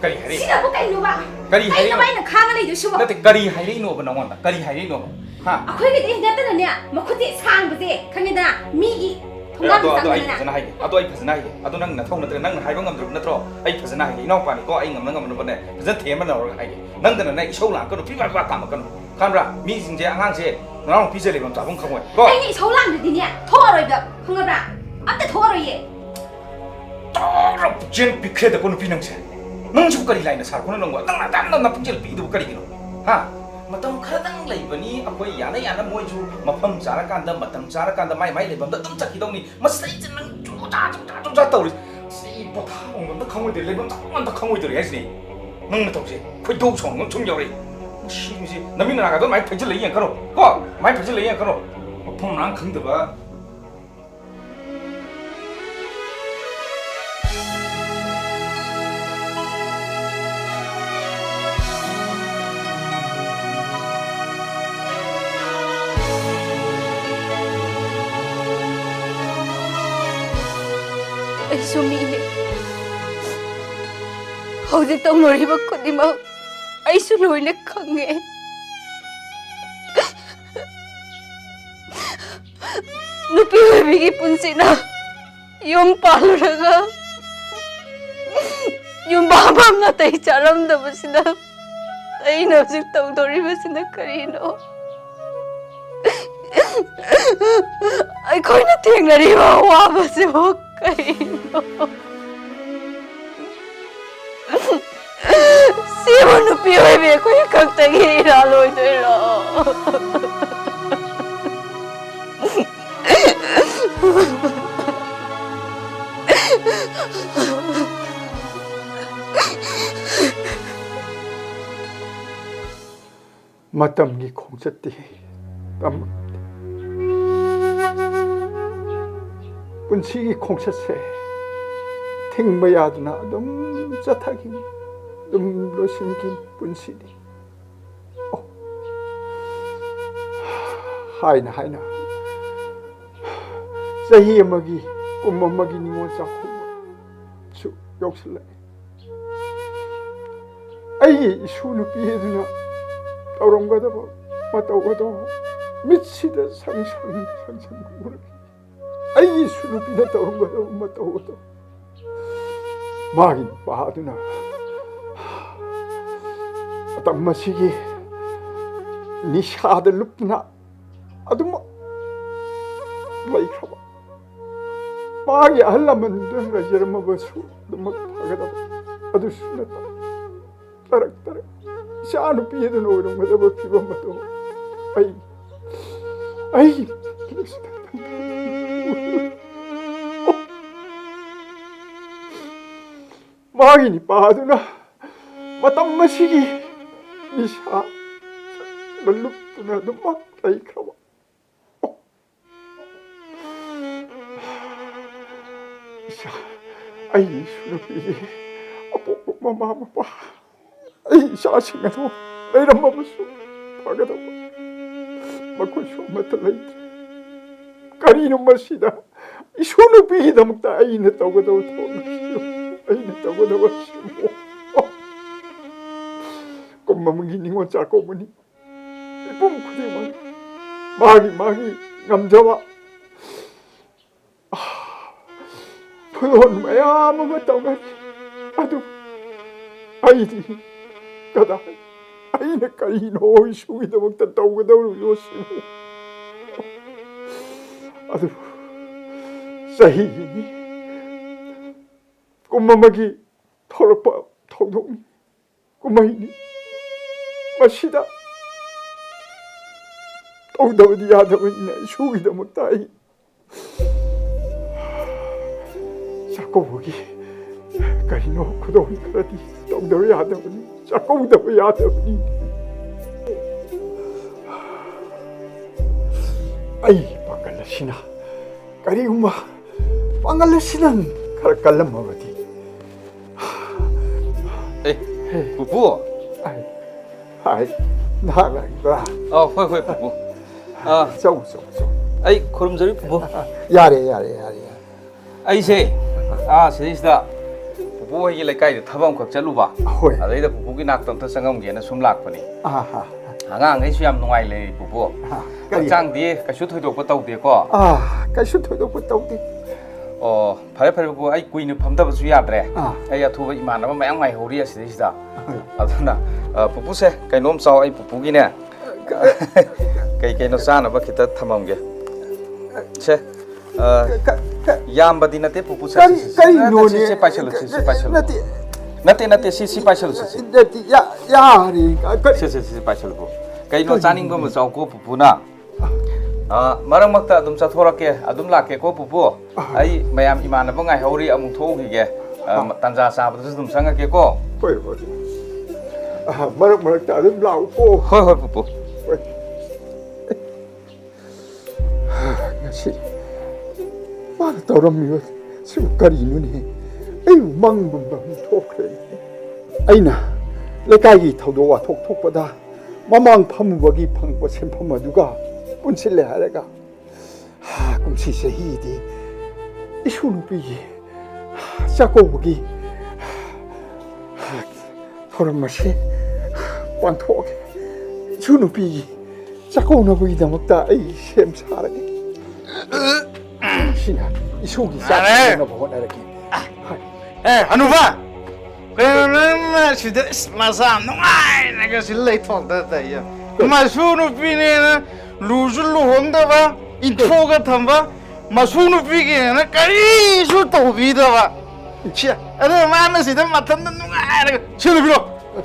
ꯀꯔꯤ ꯍꯥꯏꯔꯛꯏ? ꯁꯤꯅꯕꯨ ꯀꯩꯅꯣꯕ? ꯀꯔꯤ ꯀꯩꯅꯣꯕ ꯍꯥꯏꯔꯛꯏꯅꯣ? ꯑꯩꯅ ꯈꯥꯡꯉ ꯂꯩꯗꯣꯏꯁꯤꯕꯣ? ꯅꯠꯇꯦ, ꯀꯔꯤ ꯍꯥꯏꯔꯛꯏꯅꯣꯕ ꯅꯉꯣꯟꯗ? ꯀꯔꯤ ꯍꯥꯏꯔꯛꯏꯅꯣꯕ? ꯍꯥ? ꯑꯩꯈꯣꯏꯒꯤꯗꯤ ꯅꯠꯇꯅꯅꯦ, ꯃꯈꯨꯠꯁꯦ ꯁꯥꯡꯕꯁꯦ, ꯈꯪꯉꯦꯗꯅ, ꯃꯤꯒꯤ ꯑꯦ, ꯊꯣꯡꯒꯥꯟ ꯑꯗꯣ, ꯑꯗꯣ ꯑꯩ ꯃꯤꯆꯪꯗꯅ꯫ ꯐꯖꯅ ꯍꯥꯏꯒꯦ꯫ ꯑꯗꯣ ꯑꯩ ꯐꯖꯅ ꯍꯥꯏꯒꯦ꯫ ꯑꯗꯣ ꯅꯪ ꯅꯊꯧ ꯅꯠꯇ꯭ꯔꯦ, ꯅꯪꯅ ꯍꯥꯏꯕ ꯉꯝꯗ꯭ꯔꯕ ꯅꯠꯇ꯭ꯔꯣ? ꯑꯩ ꯐꯖꯅ ꯍꯥꯏꯒꯦ꯫ ꯏꯅꯥꯎꯄꯥꯅꯤꯀꯣ, ꯑꯩ ꯉꯝꯅ ꯉꯝꯅꯕꯅꯦ ꯐꯖꯅ ꯊꯦꯝꯃ ꯅꯧꯔꯒ ꯍꯥꯏꯒꯦ꯫ ꯅꯪꯗꯅꯅꯦ ꯏꯁꯧ ꯂꯥꯡꯉꯛꯀꯅꯨ, ꯐꯤꯕꯥ ꯐꯤꯕꯥ ꯀꯥꯝꯃꯛꯀꯅꯨ꯫ ꯈꯪꯕ꯭ꯔꯥ? ꯃꯤꯁꯤꯡꯁꯦ, ꯑꯉꯥꯡꯁꯦ, ꯅꯅꯥꯎꯅꯨꯄꯤꯁꯦ ꯂꯩꯐꯝ ꯆꯥꯐꯝ ꯈꯪꯉꯣꯏ꯫ ꯀꯣ? ꯑꯩꯅ ꯏꯁꯧ ꯂꯥꯡꯗ꯭ꯔꯗꯤꯅꯦ, ꯊꯣꯛꯑꯔꯣꯏꯕ, ꯈꯪꯉꯕ꯭ꯔꯥ? ꯑꯝꯇ ꯊꯣꯛꯑꯔꯣꯏꯌꯦ꯫ ꯇꯧꯔ ꯄꯨꯛꯆꯦꯜ ꯄꯤꯛꯈ꯭ꯔꯦꯗꯀꯣ ꯅꯨꯄꯤ ꯅꯪꯁꯦ꯫ ꯅꯪꯁꯨ ꯀꯔꯤ ꯂꯥꯏꯅ ꯁꯥꯔꯛꯄꯅꯣ ꯅꯪꯕꯣ? ꯅꯪ ꯑꯗꯥꯝꯅ ꯅꯄꯨꯛꯆꯦꯜ ꯄꯤꯛꯏꯗꯨꯕꯨ ꯀꯔꯤꯒꯤꯅꯣ? ꯍꯥ? ꯃꯇꯝ ꯈꯔꯗꯪ ꯂꯩꯕꯅꯤ ꯑꯩꯈꯣꯏ, ꯌꯥꯅ ꯌꯥꯅ ꯃꯣꯏꯁꯨ ꯃꯐꯝ ꯆꯥꯔꯀꯥꯟꯗ, ꯃꯇꯝ ꯆꯥꯔꯀꯥꯟꯗ ꯃꯥꯏ ꯃꯥꯏ ꯂꯩꯐꯝꯗ ꯑꯗꯨꯝ ꯆꯠꯈꯤꯗꯧꯅꯤ꯫ ꯃꯁꯤꯗꯩꯁꯤꯗ ꯅꯪ ꯆꯨꯖꯥ ꯆꯨꯖꯥ ꯆꯨꯖꯥ ꯇꯧꯔꯤ꯫ ꯁꯤ ꯄꯣꯊꯥꯐꯝ ꯑꯝꯇ ꯈꯪꯉꯣꯏꯗꯣꯏ, ꯂꯩꯐꯝ ꯆꯥꯐꯝ ꯑꯝꯇ ꯈꯪꯉꯣꯏꯗꯣꯔꯤ ꯍꯥꯏꯁꯤꯅꯤ꯫ ꯅꯪꯅ ꯇꯧꯁꯦ ꯈꯣꯏꯗꯧ ꯁꯥꯎꯅꯤꯡꯕ ꯁꯨꯝ ꯌꯥꯎꯔꯛꯏ꯫ ꯃꯁꯤ ꯃꯤꯁꯤ ꯅꯃꯤꯠ ꯅꯅꯥꯒꯗꯣ ꯑꯗꯨꯃꯥꯏꯅ ꯐꯩꯖꯤꯜꯂ ꯌꯦꯡꯉꯛꯀꯅꯨ ꯀꯣ, ꯑꯗꯨꯃꯥꯏꯅ ꯐꯩꯖꯤꯜꯂ ꯌꯦꯡꯉꯛꯀꯅꯨ꯫ ꯃꯐꯝ ꯃꯔꯥꯡ ꯈꯪꯗꯕ꯫ ꯑꯩꯁꯨ ꯃꯤꯅꯤ꯫ ꯍꯧꯖꯤꯛ ꯇꯧꯅꯔꯤꯕ ꯈꯨꯗꯤꯡꯃꯛ ꯑꯩꯁꯨ ꯂꯣꯏꯅ ꯈꯪꯉꯦ꯫ ꯅꯨꯄꯤ ꯑꯣꯏꯕꯤꯒꯤ ꯄꯨꯟꯁꯤꯅ ꯌꯨꯝ ꯄꯥꯜꯂꯨꯔꯒ ꯌꯨꯝꯕꯥꯝ ꯅꯥꯇꯩ ꯆꯥꯔꯝꯗꯕꯁꯤꯅ ꯑꯩꯅ ꯍꯧꯖꯤꯛ ꯇꯧꯗꯧꯔꯤꯕꯁꯤꯅ ꯀꯔꯤꯅꯣ? ꯑꯩꯈꯣꯏꯅ ꯊꯦꯡꯅꯔꯤꯕ ꯑꯋꯥꯕꯁꯤꯕꯨ ꯀꯔꯤꯅꯣ? ꯁꯤꯕꯨ ꯅꯨꯄꯤ ꯑꯣꯏꯕꯤ ꯑꯩꯈꯣꯏ ꯈꯛꯇꯒꯤ ꯏꯔꯥꯜ ꯑꯣꯏꯗꯣꯏꯔꯣ? ꯃꯇꯝꯒꯤ ꯈꯣꯡꯆꯠꯇꯤ ꯇꯝꯕ ꯉꯝꯗꯦ꯫ ꯄꯨꯟꯁꯤꯒꯤ ꯈꯣꯡꯆꯠꯁꯦ ꯊꯤꯡꯕ ꯌꯥꯗꯅ ꯑꯗꯨꯝ ꯆꯠꯊꯈꯤꯅꯤ, ꯑꯗꯨꯝ ꯂꯣꯏꯁꯤꯟꯈꯤꯅꯤ ꯄꯨꯟꯁꯤꯗꯤ꯫ ꯑꯣ, ꯍꯥꯏꯅ ꯍꯥꯏꯅ ꯆꯍꯤ ꯑꯃꯒꯤ, ꯀꯨꯝ ꯑꯃꯒꯤ ꯅꯤꯉꯣꯜ ꯆꯥꯛꯀꯧꯕꯁꯨ ꯌꯧꯁꯤꯜꯂꯛꯑꯦ꯫ ꯑꯩꯒꯤ ꯏꯁꯨ ꯅꯨꯄꯤ ꯑꯗꯨꯅ ꯇꯧꯔꯝꯒꯗꯕ ꯃꯇꯧ ꯑꯗꯣ ꯃꯤꯠꯁꯤꯗ ꯁꯪ ꯁꯪ ꯁꯪ ꯁꯪ ꯎꯔꯛꯏ꯫ ꯑꯩꯒꯤ ꯏꯁꯨ ꯅꯨꯄꯤꯅ ꯇꯧꯔꯝꯒꯗꯕ ꯃꯇꯧ ꯑꯗꯣ ꯃꯥꯒꯤ ꯅꯨꯄꯥ ꯑꯗꯨꯅ ꯃꯇꯝ ꯑꯁꯤꯒꯤ ꯅꯤꯁꯥꯗ ꯂꯨꯞꯇꯨꯅ ꯑꯗꯨꯃꯛ ꯂꯩꯈ꯭ꯔꯕ꯫ ꯃꯥꯒꯤ ꯑꯍꯜ ꯂꯃꯟꯗꯨꯅ ꯂꯩꯖꯔꯝꯃꯕꯁꯨ ꯑꯗꯨꯃꯛ ꯐꯒꯗꯕ꯫ ꯑꯗꯨꯁꯨ ꯅꯠꯇꯕ ꯇꯔꯛ ꯇꯔꯛ ꯏꯆꯥ ꯅꯨꯄꯤ ꯑꯗꯨꯅ ꯑꯣꯏꯔꯝꯒꯗꯕ ꯐꯤꯕꯝ ꯑꯗꯨ ꯑꯩ, ꯑꯩ ꯃꯥꯒꯤ ꯅꯨꯄꯥ ꯑꯗꯨꯅ ꯃꯇꯝ ꯑꯁꯤꯒꯤ ꯅꯤꯁꯥ ꯂꯨꯞꯇꯨꯅ ꯑꯗꯨꯃꯛ ꯂꯩꯈ꯭ꯔꯕ꯫ ꯏꯆꯥ, ꯑꯩꯒꯤ ꯏꯁꯨ ꯅꯨꯄꯤꯒꯤ ꯑꯄꯣꯛꯄ ꯃꯃꯥ ꯃꯄꯥ, ꯑꯩ ꯏꯆꯥꯁꯤꯡ ꯑꯗꯨ ꯂꯩꯔꯝꯃꯕꯁꯨ ꯐꯒꯗꯕ, ꯃꯈꯣꯏꯁꯨ ꯑꯃꯠꯇ ꯂꯩꯇ꯭ꯔꯦ꯫ ꯀꯔꯤꯅꯣ ꯃꯁꯤꯗ? ꯏꯁꯨ ꯅꯨꯄꯤꯒꯤꯗꯃꯛꯇ ꯑꯩꯅ ꯇꯧꯒꯗꯕ ꯊꯕꯛ ꯑꯁꯤꯕꯨ, ꯑꯩꯅ ꯇꯧꯒꯗꯕ ꯑꯁꯤꯕꯨ꯫ ꯀꯨꯝ ꯑꯃꯒꯤ ꯅꯤꯉꯣꯜ ꯆꯥꯛꯀꯧꯕꯅꯤ꯫ ꯃꯤꯄꯨꯝ ꯈꯨꯗꯤꯡꯃꯛ ꯃꯥꯒꯤ ꯃꯥꯒꯤ ꯉꯝꯖꯕ ꯐꯤꯔꯣꯜ ꯃꯌꯥꯝ ꯑꯃ ꯇꯧꯅꯔꯤ꯫ ꯑꯗꯨ ꯑꯩꯗꯤ ꯀꯗꯥꯏ? ꯑꯩꯅ ꯀꯔꯤꯅꯣ ꯏꯁꯨꯒꯤꯗꯃꯛꯇ ꯇꯧꯒꯗꯧꯔꯤꯕꯣ ꯁꯤꯕꯨ? ꯑꯗꯨꯕꯨ ꯆꯍꯤꯒꯤꯅꯤ, ꯀꯨꯝ ꯑꯃꯒꯤ ꯊꯣꯛꯂꯛꯄ ꯊꯧꯗꯣꯛꯅꯤ, ꯀꯨꯝꯍꯩꯅꯤ꯫ ꯃꯁꯤꯗ ꯇꯧꯗꯕꯗꯤ ꯌꯥꯗꯕꯅꯤꯅ ꯏꯁꯨꯒꯤꯗꯃꯛꯇ ꯑꯩ ꯆꯥꯛꯀꯧꯕꯒꯤ ꯀꯔꯤꯅꯣ ꯈꯨꯗꯣꯜ ꯈꯔꯗꯤ ꯇꯧꯗꯕ ꯌꯥꯗꯕꯅꯤ, ꯆꯥꯛꯀꯧꯗꯕ ꯌꯥꯗꯕꯅꯤ꯫ ꯑꯩꯒꯤ ꯄꯥꯡꯒꯜ ꯑꯁꯤꯅ, ꯀꯔꯤꯒꯨꯝꯕ ꯄꯥꯡꯒꯜ ꯑꯁꯤꯅ ꯈꯔ ꯀꯜꯂꯝꯃꯕꯗꯤ꯫ ꯑꯦ, ꯄꯨꯄꯨ꯫ ꯑꯩ, ꯑꯩ, ꯅꯍꯥꯛ ꯂꯥꯛꯏꯕ꯭ꯔꯥ? ꯑ, ꯍꯣꯏ, ꯍꯣꯏ, ꯄꯨꯄꯨ꯫ ꯑ, ꯆꯧ, ꯆꯧ, ꯆꯧ꯫ ꯑꯩ ꯈꯨꯔꯨꯝꯖꯔꯤ, ꯄꯨꯄꯨ꯫ ꯌꯥꯔꯦ, ꯌꯥꯔꯦ, ꯌꯥꯔꯦ, ꯌꯥꯔꯦ꯫ ꯑꯩꯁꯦ, ꯑꯥ, ꯁꯤꯗꯩꯁꯤꯗ ꯄꯨꯄꯨ ꯍꯣꯏꯒꯤ ꯂꯩꯀꯥꯏꯗ ꯊꯕꯛ ꯑꯃꯈꯛ ꯆꯠꯂꯨꯕ꯫ ꯍꯣꯏ꯫ ꯑꯗꯩꯗ ꯄꯨꯄꯨꯒꯤ ꯅꯥꯛꯇ ꯑꯝꯇ ꯆꯪꯉꯝꯒꯦꯅ ꯁꯨꯝ ꯂꯥꯛꯄꯅꯤ꯫ ꯑꯥ, ꯍꯥ꯫ ꯑꯉꯥꯡꯈꯩꯁꯨ ꯌꯥꯝ ꯅꯨꯡꯉꯥꯏ ꯂꯩꯔꯤ, ꯄꯨꯄꯨ꯫ ꯑꯥ, ꯀꯔꯤ? ꯍꯛꯆꯥꯡꯗꯤ ꯀꯩꯁꯨ ꯊꯣꯏꯗꯣꯛꯄ ꯇꯧꯗꯦꯀꯣ? ꯑꯥ, ꯀꯩꯁꯨ ꯊꯣꯏꯗꯣꯛꯄ ꯇꯧꯗꯦ꯫ ꯑꯣ, ꯐꯔꯦ, ꯐꯔꯦ, ꯄꯨꯄꯨ, ꯑꯩ ꯀꯨꯏꯅ ꯐꯝꯗꯕꯁꯨ ꯌꯥꯗ꯭ꯔꯦ꯫ ꯑꯥ꯫ ꯑꯩ ꯑꯊꯨꯕ ꯏꯃꯥꯟꯅꯕ ꯃꯌꯥꯝ ꯉꯥꯏꯍꯧꯔꯤ ꯑꯁꯤꯗꯩꯁꯤꯗ꯫ ꯍꯣꯏ꯫ ꯑꯗꯨꯅ, ꯑ, ꯄꯨꯄꯨꯁꯦ, ꯀꯩꯅꯣꯝ ꯆꯥꯎ, ꯑꯩ ꯄꯨꯄꯨꯒꯤꯅꯦ꯫ ꯀ-, ꯀꯩ ꯀꯩꯅꯣ ꯆꯥꯅꯕ ꯈꯤꯇ ꯊꯝꯃꯝꯒꯦ꯫ ꯁꯦ, ꯑ, ꯀ-, ꯀ-, ꯌꯥꯝꯕꯗꯤ ꯅꯠꯇꯦ, ꯄꯨꯄꯨ, ꯁꯦ, ꯀꯔꯤ-, ꯁꯦ, ꯁꯦ, ꯀꯔꯤꯅꯣꯅꯦ? ꯁꯦ, ꯁꯦ, ꯄꯥꯏꯁꯜꯂꯨ, ꯁꯦ, ꯁꯦ, ꯄꯥꯏꯁꯜꯂꯨ꯫ ꯅꯠꯇꯦ꯫ ꯅꯠꯇꯦ, ꯅꯠꯇꯦ, ꯁꯤ, ꯁꯤ ꯄꯥꯏꯁꯜꯂꯨ, ꯁꯦ, ꯁꯦ꯫ ꯅꯠꯇꯦ, ꯌꯥ-, ꯌꯥꯔꯦ꯫ ꯀ-, ꯀꯔꯤ-, ꯁꯦ, ꯁꯦ, ꯁꯦ, ꯄꯥꯏꯁꯜꯂꯨ, ꯄꯨꯄꯨ꯫ ꯀꯩꯅꯣ ꯀꯔꯤꯅꯣ? ꯆꯥꯅꯤꯡꯕ ꯑꯃ ꯆꯥꯎꯀꯣ, ꯄꯨꯄꯨꯅ꯫ ꯑ, ꯃꯔꯛ ꯃꯔꯛꯇ ꯑꯗꯨꯝ ꯆꯠꯊꯣꯔꯛꯀꯦ, ꯑꯗꯨꯝ ꯂꯥꯛꯀꯦꯀꯣ, ꯄꯨꯄꯨ꯫ ꯑ꯫ ꯑꯩ ꯃꯌꯥꯝ ꯏꯃꯥꯟꯅꯕ ꯉꯥꯏꯍꯧꯔꯤ, ꯑꯃꯨꯛ ꯊꯣꯛꯎꯈꯤꯒꯦ꯫ ꯑ, ꯑ꯫ ꯇꯥꯟꯖꯥ ꯆꯥꯕꯗꯁꯨ ꯑꯗꯨꯝ ꯆꯪꯉꯛꯀꯦꯀꯣ꯫ ꯍꯣꯏ, ꯍꯣꯏ꯫ ꯑ, ꯃꯔꯛ ꯃꯔꯛꯇ ꯑꯗꯨꯝ ꯂꯥꯛꯎꯀꯣ꯫ ꯍꯣꯏ, ꯍꯣꯏ, ꯄꯨꯄꯨ꯫ ꯍꯣꯏ꯫ ꯉꯁꯤ ꯃꯥꯅ ꯇꯧꯔꯝꯃꯤꯕ ꯁꯤꯕꯨ ꯀꯔꯤꯅꯣꯅꯦ? ꯑꯩꯕꯨ ꯃꯪꯕ ꯃꯪ ꯊꯣꯛꯈ꯭ꯔꯦꯅꯦ꯫ ꯑꯩꯅ ꯂꯩꯀꯥꯏꯒꯤ ꯊꯧꯗꯣꯛ ꯋꯥꯊꯣꯛ ꯊꯣꯛꯄꯗ ꯃꯃꯥꯡ ꯐꯝꯃꯨꯕꯒꯤ ꯐꯪꯕ ꯁꯦꯟꯐꯝ ꯑꯗꯨꯒ ꯄꯨꯟꯁꯤꯜꯂꯦ ꯍꯥꯏꯔꯒ ꯀꯨꯝꯁꯤ ꯆꯍꯤꯗꯤ ꯏꯁꯨ ꯅꯨꯄꯤꯒꯤ ꯆꯥꯛꯀꯧꯕꯒꯤ ꯊꯧꯔꯝ ꯑꯁꯤ ꯄꯥꯡꯊꯣꯛꯑꯒꯦ꯫ ꯏꯁꯨ ꯅꯨꯄꯤꯒꯤ ꯆꯥꯛꯀꯧꯅꯕꯒꯤꯗꯃꯛꯇ ꯑꯩ ꯁꯦꯝ ꯁꯥꯔꯒꯦ꯫ ꯁꯤꯅ ꯏꯁꯨꯒꯤ ꯆꯥꯛ ꯌꯥꯔꯦ꯫ ꯊꯣꯡꯅꯕ ꯍꯣꯠꯅꯔꯒꯦ꯫ ꯑꯦ, ꯍꯅꯨꯕ! ꯀꯩꯅꯣ ꯅꯪꯅ ꯁꯤꯗ ꯏꯁ ꯃꯁꯥ ꯅꯨꯡꯉꯥꯏꯅꯒ ꯁꯤ ꯂꯩꯊꯣꯛꯇ ꯇꯧꯔꯤꯁꯦ? ꯃꯁꯨ ꯅꯨꯄꯤꯅꯦꯅ ꯂꯨꯁꯨ ꯂꯨꯍꯣꯡꯗꯕ, ꯏꯟꯊꯣꯛꯑꯒ ꯊꯝꯕ, ꯃꯁꯨ ꯅꯨꯄꯤꯒꯤꯅꯦꯅ ꯀꯔꯤꯁꯨ ꯇꯧꯕꯤꯗꯕ꯫ ꯁꯤ, ꯑꯗꯨꯒ ꯃꯥꯅ ꯁꯤꯗ ꯃꯊꯟꯇ ꯅꯨꯡꯉꯥꯏꯔꯒ ꯁꯤ ꯅꯨꯄꯤꯔꯣ?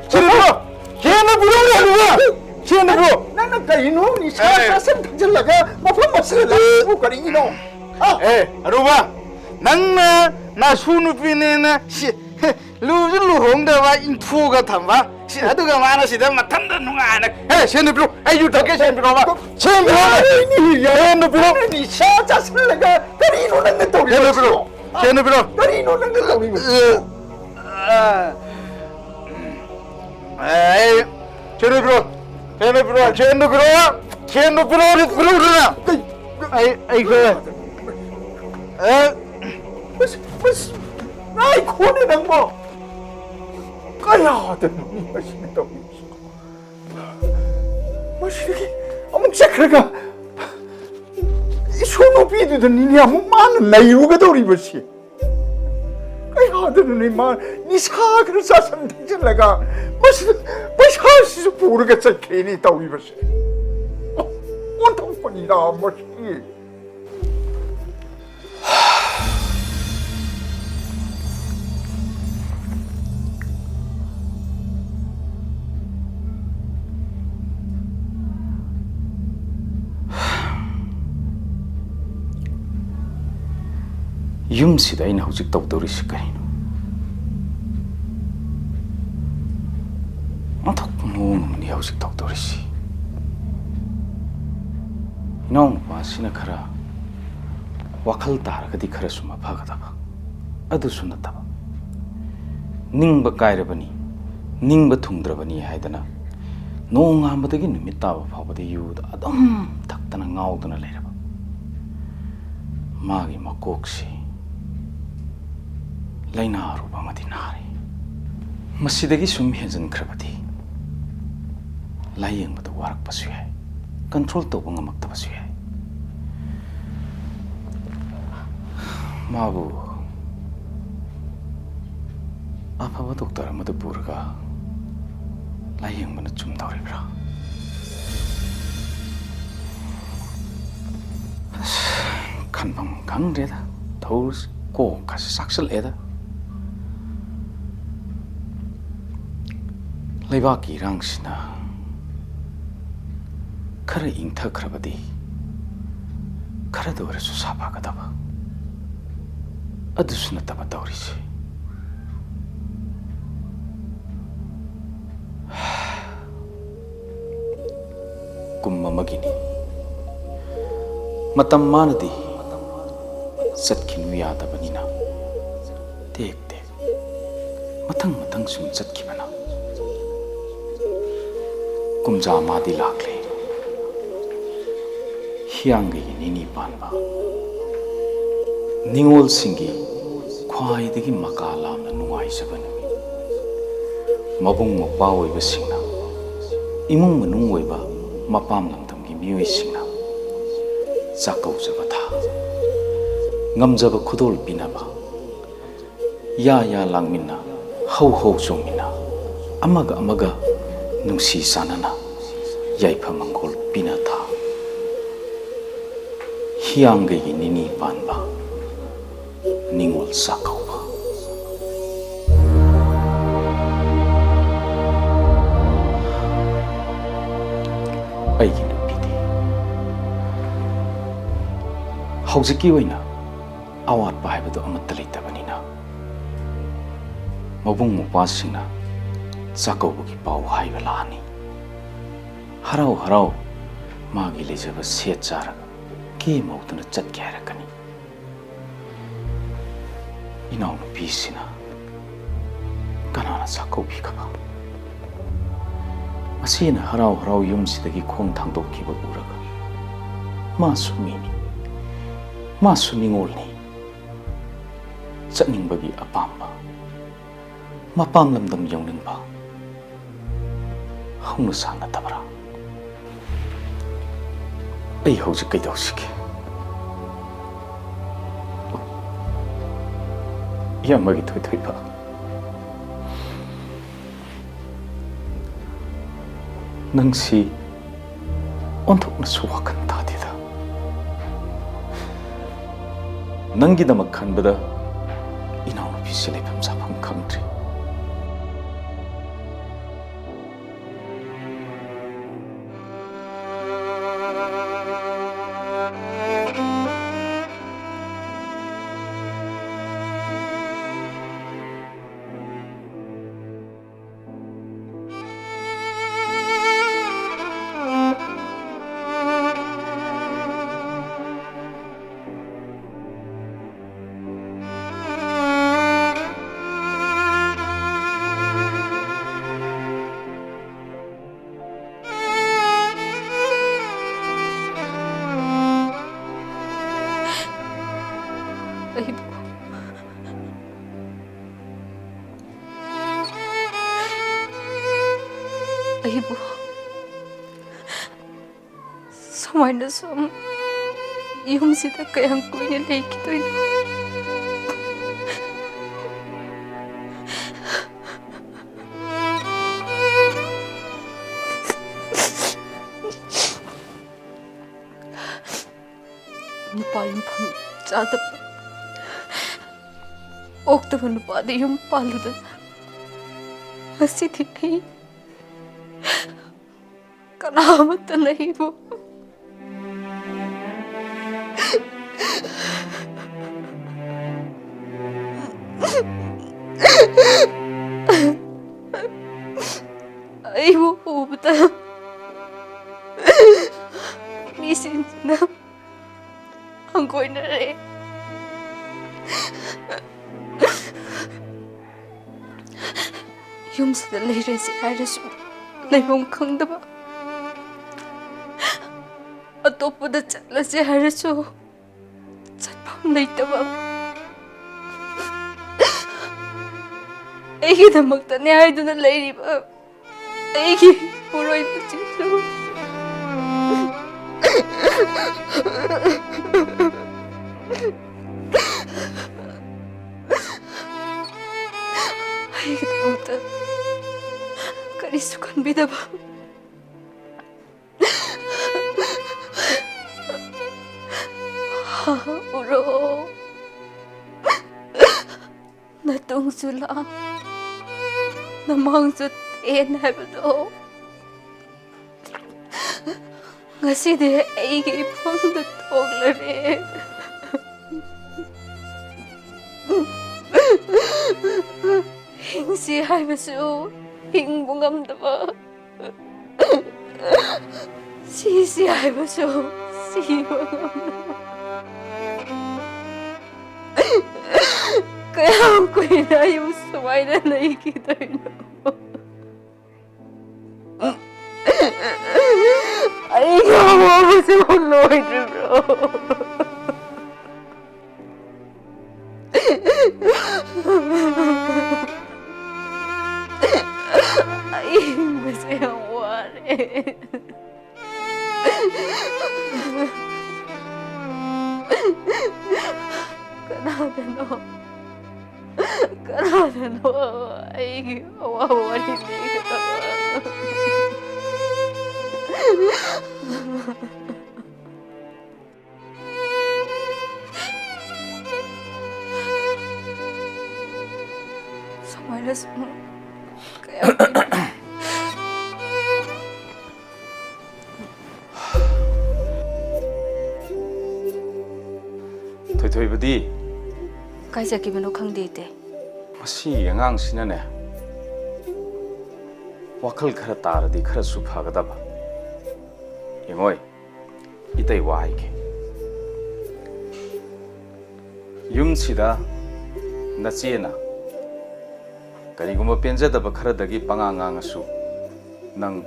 ꯁꯤ ꯅꯨꯄꯤꯔꯣ? ꯁꯤ ꯅꯨꯄꯤꯔꯣ, ꯍꯅꯨꯕ? ꯁꯤ ꯅꯨꯄꯤꯔꯣ? ꯅꯪꯅ ꯀꯔꯤꯅꯣ ꯅꯤꯁꯥ ꯑꯦ꯫ ꯆꯥꯁꯤꯟ ꯊꯛꯆꯜꯂꯒ ꯃꯐꯝ ꯑꯁꯤꯗ ꯂꯥꯛꯏꯁꯤꯕꯨ ꯀꯔꯤꯒꯤꯅꯣ? ꯑ? ꯑꯦ, ꯑꯔꯨꯕ, ꯅꯪꯅ ꯅꯁꯨ ꯅꯨꯄꯤꯅꯦꯅ ꯁꯤ, ꯂꯨꯁꯨ ꯂꯨꯍꯣꯡꯗꯕ ꯏꯟꯊꯨꯒ ꯊꯝꯕ꯫ ꯁꯤ, ꯑꯗꯨꯒ ꯃꯥꯅ ꯁꯤꯗ ꯃꯊꯟꯇ ꯅꯨꯡꯉꯥꯏꯅ, "ꯑꯦ, ꯁꯦꯟꯗꯨ ꯄꯤꯔꯣ, ꯑꯩꯁꯨ ꯊꯛꯀꯦ, ꯁꯦꯟ ꯄꯤꯔꯣꯕ, ꯁꯦꯟ ꯄꯤꯔꯣ, ꯁꯦꯟꯗꯨ ꯄꯤꯔꯣ, ꯅꯤꯁꯥ ꯆꯥꯁꯤꯜꯂꯒ ꯀꯔꯤꯅꯣ ꯅꯪꯅ ꯁꯦꯟꯗꯨ ꯄꯤꯔꯣ, ꯇꯧꯔꯤꯕꯁꯤꯕꯣ? ꯁꯦꯟꯗꯨ ꯄꯤꯔꯣ, ꯀꯔꯤꯅꯣ ꯅꯪꯅ ꯇꯧꯔꯤꯕꯁꯤꯕꯣ?" ꯑꯦ, ꯑꯦ, ꯁꯦꯟꯗꯨ ꯄꯤꯔꯣ, ꯁꯦꯟꯗꯨ ꯄꯤꯔꯣ, ꯁꯦꯟꯗꯨ ꯄꯤꯔꯣ, ꯁꯦꯟꯗꯨ ꯄꯤꯔꯣ, ꯄꯤꯔꯣ, ꯄꯤꯔꯣ꯫ ꯑꯩ, ꯑꯩ ꯈꯔ, ꯑꯦ, ꯑꯁ, ꯑꯁ, ꯉꯥꯏꯈꯣꯅꯦ ꯅꯪꯕꯣ꯫ ꯀꯌꯥꯗꯅꯣ ꯃꯁꯤꯅ ꯇꯧꯔꯤꯁꯤ? ꯃꯁꯤꯗꯒꯤ ꯑꯃꯨꯛ ꯆꯠꯈ꯭ꯔꯒ ꯏꯁꯨ ꯅꯨꯄꯤꯗꯨꯗꯅꯤꯅꯦ ꯑꯃꯨꯛ ꯃꯥꯅ ꯅꯩꯔꯨꯒꯗꯧꯔꯤꯕꯁꯤ꯫ ꯀꯌꯥꯗꯅꯣꯅꯦ ꯃꯥ ꯅꯤꯁꯥ ꯈꯔ ꯆꯥꯁꯤꯟ ꯊꯛꯆꯤꯜꯂꯒ ꯃꯁꯤꯗ ꯄꯩꯁꯥꯁꯤꯁꯨ ꯄꯨꯔꯒ ꯆꯠꯈ꯭ꯔꯦꯅꯦ ꯇꯧꯔꯤꯕꯁꯦ꯫ ꯑꯣꯟꯊꯣꯛꯄꯅꯤꯗ ꯃꯁꯤ꯫ ꯌꯨꯝꯁꯤꯗ ꯑꯩꯅ ꯍꯧꯖꯤꯛ ꯇꯧꯗꯧꯔꯤꯁꯤ ꯀꯔꯤꯅꯣ? ꯑꯣꯟꯊꯣꯛꯄ ꯃꯑꯣꯡ ꯑꯃꯅꯤ ꯍꯧꯖꯤꯛ ꯇꯧꯗꯧꯔꯤꯁꯤ꯫ ꯏꯅꯥꯎꯅꯨꯄꯥꯁꯤꯅ ꯈꯔ ꯋꯥꯈꯜ ꯇꯥꯔꯒꯗꯤ ꯈꯔꯁꯨ ꯃꯐꯒꯗꯕ꯫ ꯑꯗꯨꯁꯨ ꯅꯠꯇꯕ, ꯅꯤꯡꯕ ꯀꯥꯏꯔꯕꯅꯤ, ꯅꯤꯡꯕ ꯊꯨꯡꯗ꯭ꯔꯕꯅꯤ ꯍꯥꯏꯗꯅ ꯅꯣꯡꯉꯥꯟꯕꯗꯒꯤ ꯅꯨꯃꯤꯠ ꯇꯥꯕ ꯐꯥꯎꯕꯗ ꯌꯨꯗ ꯑꯗꯨꯝ ꯊꯛꯇꯅ ꯉꯥꯎꯗꯨꯅ ꯂꯩꯔꯕ꯫ ꯃꯥꯒꯤ ꯃꯀꯣꯛꯁꯤ ꯂꯥꯏꯅꯥ ꯑꯔꯨꯕ ꯑꯃꯗꯤ ꯅꯥꯔꯦ꯫ ꯃꯁꯤꯗꯒꯤ ꯁꯨꯝ ꯍꯦꯟꯖꯤꯟꯈ꯭ꯔꯕꯗꯤ ꯂꯥꯏꯌꯦꯡꯕꯗ ꯋꯥꯔꯛꯄꯁꯨ ꯌꯥꯏ, ꯀꯟꯇ꯭ꯔꯣꯜ ꯇꯧꯕ ꯉꯝꯃꯛꯇꯕꯁꯨ ꯌꯥꯏ꯫ ꯃꯥꯕꯨ ꯑꯐꯕ ꯗꯣꯛꯇꯔ ꯑꯃꯗ ꯄꯨꯔꯒ ꯂꯥꯏꯌꯦꯡꯕꯅ ꯆꯨꯝꯗꯧꯔꯤꯕ꯭ꯔꯥ? ꯑꯁ, ꯈꯟꯐꯝ ꯈꯪꯗ꯭ꯔꯦꯗ ꯇꯧꯔꯤꯁꯤ꯫ ꯀꯣꯛꯀꯁꯦ ꯆꯥꯛꯁꯜꯂꯛꯑꯦꯗ꯫ ꯂꯩꯕꯥꯛꯀꯤ ꯏꯔꯥꯡꯁꯤꯅ ꯈꯔ ꯏꯪꯊꯈ꯭ꯔꯕꯗꯤ ꯈꯔꯗ ꯑꯣꯏꯔꯁꯨ ꯁꯥꯐꯒꯗꯕ꯫ ꯑꯗꯨꯁꯨ ꯅꯠꯇꯕ ꯇꯧꯔꯤꯁꯦ꯫ ꯀꯨꯝ ꯑꯃꯒꯤꯅꯤ꯫ ꯃꯇꯝ ꯃꯥꯅꯗꯤ ꯆꯠꯈꯤꯅꯨ ꯌꯥꯗꯕꯅꯤꯅ ꯇꯦꯛ ꯇꯦꯛ ꯃꯊꯪ ꯃꯊꯪ ꯁꯨꯝ ꯆꯠꯈꯤꯕꯅ ꯀꯨꯝꯖꯥ ꯃꯥꯗꯤ ꯂꯥꯛꯂꯦ꯫ ꯍꯤꯌꯥꯡꯒꯩꯒꯤ ꯅꯤꯅꯤ ꯄꯥꯟꯕ, ꯅꯤꯉꯣꯜꯁꯤꯡꯒꯤ ꯈ꯭ꯋꯥꯏꯗꯒꯤ ꯃꯀꯥ ꯂꯥꯝꯅ ꯅꯨꯡꯉꯥꯏꯖꯕ ꯅꯨꯃꯤꯠ꯫ ꯃꯕꯨꯡ ꯃꯧꯄ꯭ꯋꯥ ꯑꯣꯏꯕꯁꯤꯡꯅ, ꯏꯃꯨꯡ ꯃꯅꯨꯡ ꯑꯣꯏꯕ ꯃꯄꯥꯝ ꯂꯝꯗꯝꯒꯤ ꯃꯤꯑꯣꯏꯁꯤꯡꯅ ꯆꯥꯛꯀꯧꯖꯕ ꯊꯥ꯫ ꯉꯝꯖꯕ ꯈꯨꯗꯣꯜ ꯄꯤꯅꯕ, ꯌꯥ ꯌꯥ ꯂꯥꯡꯃꯤꯟꯅ, ꯍꯧ ꯍꯧ ꯆꯣꯡꯃꯤꯟꯅ, ꯑꯃꯒ ꯑꯃꯒ ꯅꯨꯡꯁꯤ ꯆꯥꯟꯅꯅ ꯌꯥꯏꯐ ꯃꯪꯒꯣꯜ ꯄꯤꯅ ꯊꯥ꯫ ꯍꯤꯌꯥꯡꯒꯩꯒꯤ ꯅꯤꯅꯤ ꯄꯥꯟꯕ ꯅꯤꯉꯣꯜ ꯆꯥꯛꯀꯧꯕ꯫ ꯑꯩꯒꯤ ꯅꯨꯄꯤꯗꯤ ꯍꯧꯖꯤꯛꯀꯤ ꯑꯣꯏꯅ ꯑꯋꯥꯠꯄ ꯍꯥꯏꯕꯗꯨ ꯑꯃꯠꯇ ꯂꯩꯇꯕꯅꯤꯅ, ꯃꯕꯨꯡ ꯃꯧꯄ꯭ꯋꯥꯁꯤꯡꯅ ꯆꯥꯛꯀꯧꯕꯒꯤ ꯄꯥꯎ ꯍꯥꯏꯕ ꯂꯥꯛꯑꯅꯤ꯫ ꯍꯔꯥꯎ ꯍꯔꯥꯎ ꯃꯥꯒꯤ ꯂꯩꯖꯕ ꯁꯦꯠ ꯆꯥꯔꯒ ꯀꯦ ꯃꯧꯗꯨꯅ ꯆꯠꯀꯦ ꯍꯥꯏꯔꯛꯀꯅꯤ꯫ ꯏꯅꯥꯎꯅꯨꯄꯤꯁꯤꯅ ꯀꯅꯥꯅ ꯆꯥꯛꯀꯧꯕꯤꯒꯕ? ꯃꯁꯤꯅ ꯍꯔꯥꯎ ꯍꯔꯥꯎ ꯌꯨꯝꯁꯤꯗꯒꯤ ꯈꯣꯡ ꯊꯥꯡꯗꯣꯛꯈꯤꯕ ꯎꯔꯒ, ꯃꯥꯁꯨ ꯃꯤꯅꯤ, ꯃꯥꯁꯨ ꯅꯤꯉꯣꯜꯅꯤ꯫ ꯆꯠꯅꯤꯡꯕꯒꯤ ꯑꯄꯥꯝꯕ, ꯃꯄꯥꯝ ꯂꯝꯗꯝ ꯌꯧꯅꯤꯡꯕ, ꯍꯧꯅ ꯁꯥ ꯅꯠꯇꯕ꯭ꯔꯥ? ꯑꯩ ꯍꯧꯖꯤꯛ ꯀꯩꯗꯧꯁꯤꯒꯦ? ꯏꯌꯥꯝꯕꯒꯤ ꯊꯣꯏꯊꯣꯏꯕ, ꯅꯪꯁꯤ ꯑꯣꯟꯊꯣꯛꯅꯁꯨ ꯋꯥꯈꯜ ꯇꯥꯗꯦꯗ꯫ ꯅꯪꯒꯤꯗꯃꯛ ꯈꯟꯕꯗ ꯏꯅꯥꯎꯅꯨꯄꯤꯁꯤ ꯂꯩꯐꯝ ꯆꯥꯐꯝ ꯈꯪꯗ꯭ꯔꯦ꯫ ꯑꯩꯕꯨ, ꯑꯩꯕꯨ ꯁꯨꯃꯥꯏꯅ ꯁꯨꯝ ꯌꯨꯝꯁꯤꯗ ꯀꯌꯥꯝ ꯀꯨꯏꯅ ꯂꯩꯈꯤꯗꯣꯏꯅꯣ? ꯅꯨꯄꯥ ꯌꯨꯝꯐꯝ ꯆꯥꯗꯕ, ꯑꯣꯛꯇꯕ ꯅꯨꯄꯥꯗ ꯌꯨꯝ ꯄꯥꯜꯂꯨꯗꯅ ꯉꯁꯤꯗꯤ ꯑꯩ ꯀꯅꯥ ꯑꯃꯠꯇꯅ ꯑꯩꯕꯨ ꯑꯩꯕꯨ ꯎꯕꯗ ꯃꯤꯁꯤꯡꯁꯤꯅ ꯍꯪꯒꯣꯏꯅꯔꯦ꯫ ꯌꯨꯝꯁꯤꯗ ꯂꯩꯔꯁꯤ ꯍꯥꯏꯔꯁꯨ ꯂꯩꯐꯝ ꯈꯪꯗꯕ, ꯑꯇꯣꯞꯄꯗ ꯆꯠꯂꯁꯤ ꯍꯥꯏꯔꯁꯨ ꯂꯩꯇꯕ, ꯑꯩꯒꯤꯗꯃꯛꯇꯅꯦ ꯍꯥꯏꯗꯨꯅ ꯂꯩꯔꯤꯕ ꯑꯩꯒꯤ ꯄꯨꯔꯣꯏꯕꯁꯤꯡꯁꯨ ꯑꯩꯒꯤꯗꯃꯛꯇ ꯀꯔꯤꯁꯨ ꯈꯟꯕꯤꯗꯕ꯫ ꯎꯔꯣ, ꯅꯇꯨꯡꯁꯨ ꯂꯥꯡ, ꯅꯃꯥꯡꯁꯨ ꯇꯦꯟ ꯍꯥꯏꯕꯗꯣ ꯉꯁꯤꯗꯤ ꯑꯩꯒꯤ ꯏꯐꯝꯗ ꯊꯣꯛꯂꯔꯦ꯫ ꯍꯤꯡꯁꯤ ꯍꯥꯏꯕꯁꯨ ꯍꯤꯡꯕ ꯉꯝꯗꯕ, ꯁꯤꯁꯤ ꯍꯥꯏꯕꯁꯨ ꯁꯤꯕ ꯉꯝꯗꯕ꯫ ꯀꯌꯥꯝ ꯀꯨꯏꯅ ꯑꯩꯕꯨ ꯁꯨꯃꯥꯏꯅ ꯂꯩꯈꯤꯗꯣꯏꯅꯣ? ꯑꯩꯒꯤ ꯑꯋꯥꯕꯁꯤꯕꯨ ꯂꯣꯏꯗ꯭ꯔꯤꯕ꯭ꯔꯣ? ꯑꯩ ꯍꯤꯡꯕꯁꯦ ꯌꯥꯝ ꯋꯥꯔꯦ꯫ ꯀꯅꯥꯗꯅꯣ, ꯀꯅꯥꯗꯅꯣ ꯑꯩꯒꯤ ꯑꯋꯥꯕ ꯋꯥꯔꯤ ꯂꯤꯒꯗꯕ? ꯁꯨꯃꯥꯏꯅ ꯁꯨꯝ ꯀꯌꯥ ꯊꯣꯏꯊꯣꯏꯕꯗꯤ? ꯀꯥꯏ ꯆꯠꯈꯤꯕꯅꯣ ꯈꯪꯗꯦ, ꯏꯇꯩ꯫ ꯃꯁꯤꯒꯤ ꯑꯉꯥꯡꯁꯤꯅꯅꯦ, ꯋꯥꯈꯜ ꯈꯔ ꯇꯥꯔꯗꯤ ꯈꯔꯁꯨ ꯐꯒꯗꯕ꯫ ꯌꯦꯡꯉꯣꯏ, ꯏꯇꯩ ꯋꯥ ꯍꯥꯏꯒꯦ꯫ ꯌꯨꯝꯁꯤꯗ ꯅꯆꯦꯅ ꯀꯔꯤꯒꯨꯝꯕ ꯄꯦꯟꯖꯗꯕ ꯈꯔꯗꯒꯤ ꯄꯉꯥꯡ ꯉꯥꯡꯉꯁꯨ, ꯅꯪ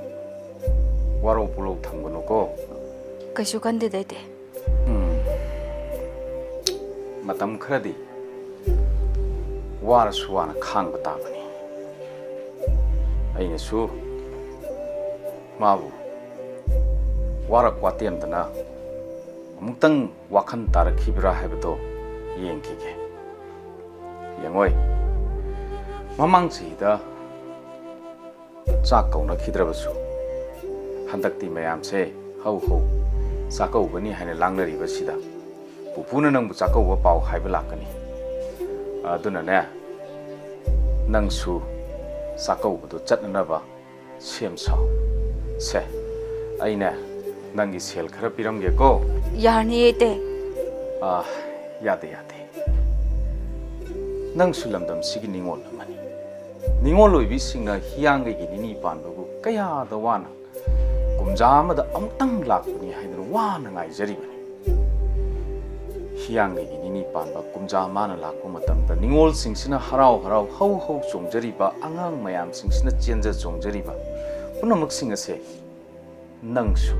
ꯋꯥꯔꯧ ꯄꯨꯛꯂꯧ ꯊꯝꯒꯅꯨꯀꯣ꯫ ꯀꯩꯁꯨ ꯈꯟꯗꯦꯗ, ꯏꯇꯩ꯫ ꯎꯝ꯫ ꯃꯇꯝ ꯈꯔꯗꯤ ꯋꯥꯔꯁꯨ ꯋꯥꯅ ꯈꯥꯡꯕ ꯇꯥꯕꯅꯤ꯫ ꯑꯩꯅꯁꯨ ꯃꯥꯕꯨ ꯋꯥꯔꯛ ꯋꯥꯇꯦꯝꯗꯅ ꯑꯃꯨꯛꯇꯪ ꯋꯥꯈꯜ ꯇꯥꯔꯛꯈꯤꯕ꯭ꯔꯥ ꯍꯥꯏꯕꯗꯣ ꯌꯦꯡꯈꯤꯒꯦ꯫ ꯌꯦꯡꯉꯣꯏ, ꯃꯃꯥꯡ ꯆꯍꯤꯗ ꯆꯥꯛ ꯀꯧꯅꯈꯤꯗ꯭ꯔꯕꯁꯨ, ꯍꯟꯗꯛꯇꯤ ꯃꯌꯥꯝꯁꯦ ꯍꯧ ꯍꯧ ꯆꯥꯛꯀꯧꯒꯅꯤ ꯍꯥꯏꯅ ꯂꯥꯡꯅꯔꯤꯕꯁꯤꯗ, ꯄꯨꯄꯨꯅ ꯅꯪꯕꯨ ꯆꯥꯛꯀꯧꯕ ꯄꯥꯎ ꯍꯥꯏꯕ ꯂꯥꯛꯀꯅꯤ꯫ ꯑꯗꯨꯅꯅꯦ, ꯅꯪꯁꯨ ꯆꯥꯛꯀꯧꯕꯗꯨ ꯆꯠꯅꯅꯕ ꯁꯦꯝ ꯁꯥꯎ꯫ ꯁꯦ, ꯑꯩꯅ ꯅꯪꯒꯤ ꯁꯦꯜ ꯈꯔ ꯄꯤꯔꯝꯒꯦꯀꯣ꯫ ꯌꯥꯔꯅꯤꯌꯦ, ꯏꯇꯩ꯫ ꯑꯥ, ꯌꯥꯗꯦ, ꯌꯥꯗꯦ꯫ ꯅꯪꯁꯨ ꯂꯝꯗꯝꯁꯤꯒꯤ ꯅꯤꯉꯣꯜ ꯑꯃꯅꯤ꯫ ꯅꯤꯉꯣꯜ ꯑꯣꯏꯕꯤꯁꯤꯡꯅ ꯍꯤꯌꯥꯡꯒꯩꯒꯤ ꯅꯤꯅꯤ ꯄꯥꯟꯕꯕꯨ ꯀꯌꯥꯗ ꯋꯥꯅ ꯀꯨꯝꯖꯥ ꯑꯃꯗ ꯑꯃꯨꯛꯇꯪ ꯂꯥꯛꯄꯅꯤ ꯍꯥꯏꯗꯨꯅ ꯋꯥꯅ ꯉꯥꯏꯖꯔꯤꯕꯅꯤ꯫ ꯍꯤꯌꯥꯡꯒꯩꯒꯤ ꯅꯤꯅꯤ ꯄꯥꯟꯕ ꯀꯨꯝꯖꯥ ꯃꯥꯅ ꯂꯥꯛꯄ ꯃꯇꯝꯗ ꯅꯤꯉꯣꯜꯁꯤꯡꯁꯤꯅ ꯍꯔꯥꯎ ꯍꯔꯥꯎ ꯍꯧ ꯍꯧ ꯆꯣꯡꯖꯔꯤꯕ, ꯑꯉꯥꯡ ꯃꯌꯥꯝꯁꯤꯡꯁꯤꯅ ꯆꯦꯟꯖ ꯆꯣꯡꯖꯔꯤꯕ ꯄꯨꯝꯅꯃꯛꯁꯤꯡ ꯑꯁꯦ ꯅꯪꯁꯨ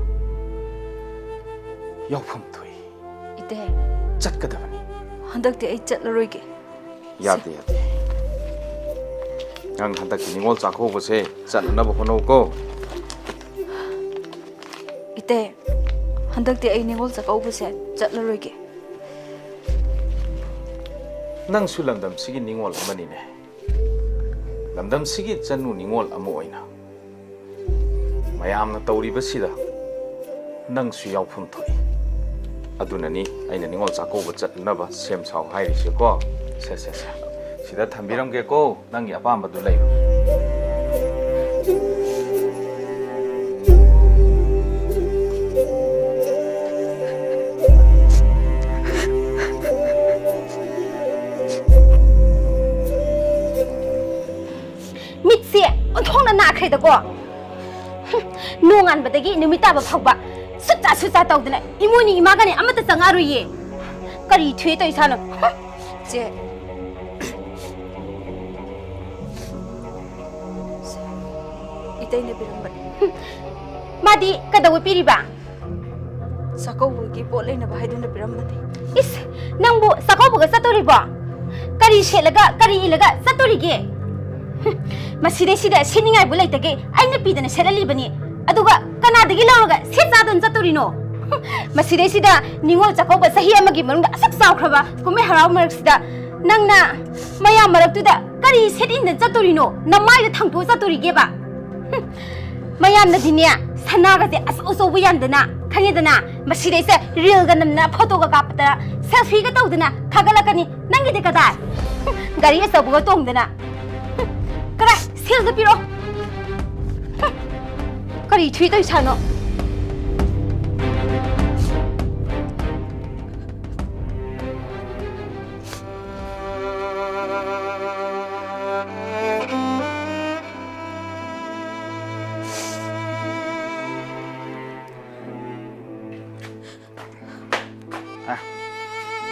ꯌꯥꯎꯐꯝ ꯊꯣꯛꯏ꯫ ꯏꯇꯩ, ꯆꯠꯀꯗꯕꯅꯤ꯫ ꯍꯟꯗꯛꯇꯤ ꯑꯩ ꯆꯠꯂꯔꯣꯏꯒꯦ꯫ ꯌꯥꯗꯦ, ꯌꯥꯗꯦ꯫ ꯅꯪ ꯍꯟꯗꯛꯀꯤ ꯅꯤꯉꯣꯜ ꯆꯥꯛꯀꯧꯕꯁꯦ ꯆꯠꯅꯅꯕ ꯍꯣꯠꯅꯧꯀꯣ꯫ ꯏꯇꯩ, ꯍꯟꯗꯛꯇꯤ ꯑꯩ ꯅꯤꯉꯣꯜ ꯆꯥꯛꯀꯧꯕꯁꯦ ꯆꯠꯂꯔꯣꯏꯒꯦ꯫ ꯅꯪꯁꯨ ꯂꯝꯗꯝꯁꯤꯒꯤ ꯅꯤꯉꯣꯜ ꯑꯃꯅꯤꯅꯦ꯫ ꯂꯝꯗꯝꯁꯤꯒꯤ ꯆꯅꯨ ꯅꯤꯉꯣꯜ ꯑꯃ ꯑꯣꯏꯅ ꯃꯌꯥꯝꯅ ꯇꯧꯔꯤꯕꯁꯤꯗ ꯅꯪꯁꯨ ꯌꯥꯎꯐꯝ ꯊꯣꯛꯏ꯫ ꯑꯗꯨꯅꯅꯤ ꯑꯩꯅ ꯅꯤꯉꯣꯜ ꯆꯥꯛꯀꯧꯕ ꯆꯠꯅꯅꯕ ꯁꯦꯝ ꯁꯥꯎ ꯍꯥꯏꯔꯤꯁꯦꯀꯣ꯫ ꯁꯦ, ꯁꯦ, ꯁꯦ꯫ ꯁꯤꯗ ꯊꯝꯕꯤꯔꯝꯒꯦꯀꯣ, ꯅꯪꯒꯤ ꯑꯄꯥꯝꯕꯗꯨ ꯂꯩꯔꯣ꯫ ꯃꯤꯠꯁꯦ ꯑꯣꯟꯊꯣꯛꯅ ꯅꯥꯈ꯭ꯔꯦꯗꯀꯣ꯫ ꯍꯨꯝ, ꯅꯣꯡꯉꯥꯟꯕꯗꯒꯤ ꯅꯨꯃꯤꯠ ꯇꯥꯕ ꯐꯥꯎꯕ ꯁꯨꯠꯆꯥ ꯁꯨꯠꯆꯥ ꯇꯧꯗꯅ ꯏꯃꯣꯏꯅꯤ ꯏꯃꯥꯒꯅꯦ ꯑꯃꯠꯇ ꯆꯪꯉꯛꯑꯔꯣꯏꯌꯦ꯫ ꯀꯔꯤ ꯊꯨꯏ ꯇꯧꯏ ꯁꯥꯅꯣ? ꯍꯨꯝ꯫ ꯆꯦ꯫ ꯏꯇꯩꯅ ꯄꯤꯔꯝꯕꯅꯦ꯫ ꯍꯨꯝ꯫ ꯃꯥꯗꯤ ꯀꯩꯗꯧꯕ ꯄꯤꯔꯤꯕ? ꯆꯥꯛꯀꯧꯕꯒꯤ ꯄꯣꯠ ꯂꯩꯅꯕ ꯍꯥꯏꯗꯨꯅ ꯄꯤꯔꯝꯕꯅꯤ꯫ ꯏꯁ, ꯅꯪꯕꯨ ꯆꯥꯛꯀꯧꯕꯒ ꯆꯠꯇꯣꯔꯤꯕꯣ? ꯀꯔꯤ ꯁꯦꯠꯂꯒ, ꯀꯔꯤ ꯏꯜꯂꯒ ꯆꯠꯇꯣꯔꯤꯒꯦ? ꯍꯨꯝ, ꯃꯁꯤꯗꯩꯁꯤꯗ ꯁꯦꯠꯅꯤꯡꯉꯥꯏꯕꯨ ꯂꯩꯇꯒꯩ ꯑꯩꯅ ꯄꯤꯗꯅ ꯁꯦꯠꯍꯜꯂꯤꯕꯅꯤ꯫ ꯑꯗꯨꯒ ꯀꯅꯥꯗꯒꯤ ꯂꯧꯔꯒ ꯁꯦꯠ ꯆꯥꯗꯅ ꯆꯠꯇꯣꯔꯤꯅꯣ? ꯍꯨꯝ, ꯃꯁꯤꯗꯩꯁꯤꯗ ꯅꯤꯉꯣꯜ ꯆꯥꯛꯀꯧꯕ ꯆꯍꯤ ꯑꯃꯒꯤ ꯃꯅꯨꯡꯗ ꯑꯁꯨꯛ ꯆꯥꯎꯈ꯭ꯔꯕ ꯀꯨꯝꯍꯩ ꯍꯔꯥꯎ ꯃꯔꯛꯁꯤꯗ ꯅꯪꯅ ꯃꯌꯥꯝ ꯃꯔꯛꯇꯨꯗ ꯀꯔꯤ ꯁꯦꯠ ꯏꯟꯗꯅ ꯆꯠꯇꯣꯔꯤꯅꯣ? ꯅꯃꯥꯏꯗ ꯊꯥꯡꯇꯣꯛꯑ ꯆꯠꯇꯣꯔꯤꯒꯦꯕ? ꯍꯨꯝ, ꯃꯌꯥꯝꯅꯗꯤꯅꯦ, ꯁꯅꯥꯒꯁꯦ ꯑꯆꯧ ꯑꯆꯧꯕ ꯌꯥꯟꯗꯅ, ꯈꯪꯉꯦꯗꯅ, ꯃꯁꯤꯗꯩꯁꯤꯗ ꯔꯤꯜꯒ ꯅꯝꯗꯅ, ꯐꯣꯇꯣꯒ ꯀꯥꯞꯇꯅ, ꯁꯦꯜꯐꯤꯒ ꯇꯧꯗꯅ ꯊꯥꯒꯠꯂꯛꯀꯅꯤ꯫ ꯅꯪꯒꯤꯗꯤ ꯀꯗꯥꯏ? ꯍꯨꯝ, ꯒꯥꯔꯤ ꯑꯆꯧꯕꯒ ꯇꯣꯡꯗꯅ꯫ ꯍꯨꯝ, ꯀꯗꯥꯏ? ꯁꯦꯜꯗ ꯄꯤꯔꯛꯑꯣ꯫ ꯍꯨꯝ, ꯀꯔꯤ ꯊꯨꯏ ꯇꯧꯏ ꯁꯥꯅꯣ?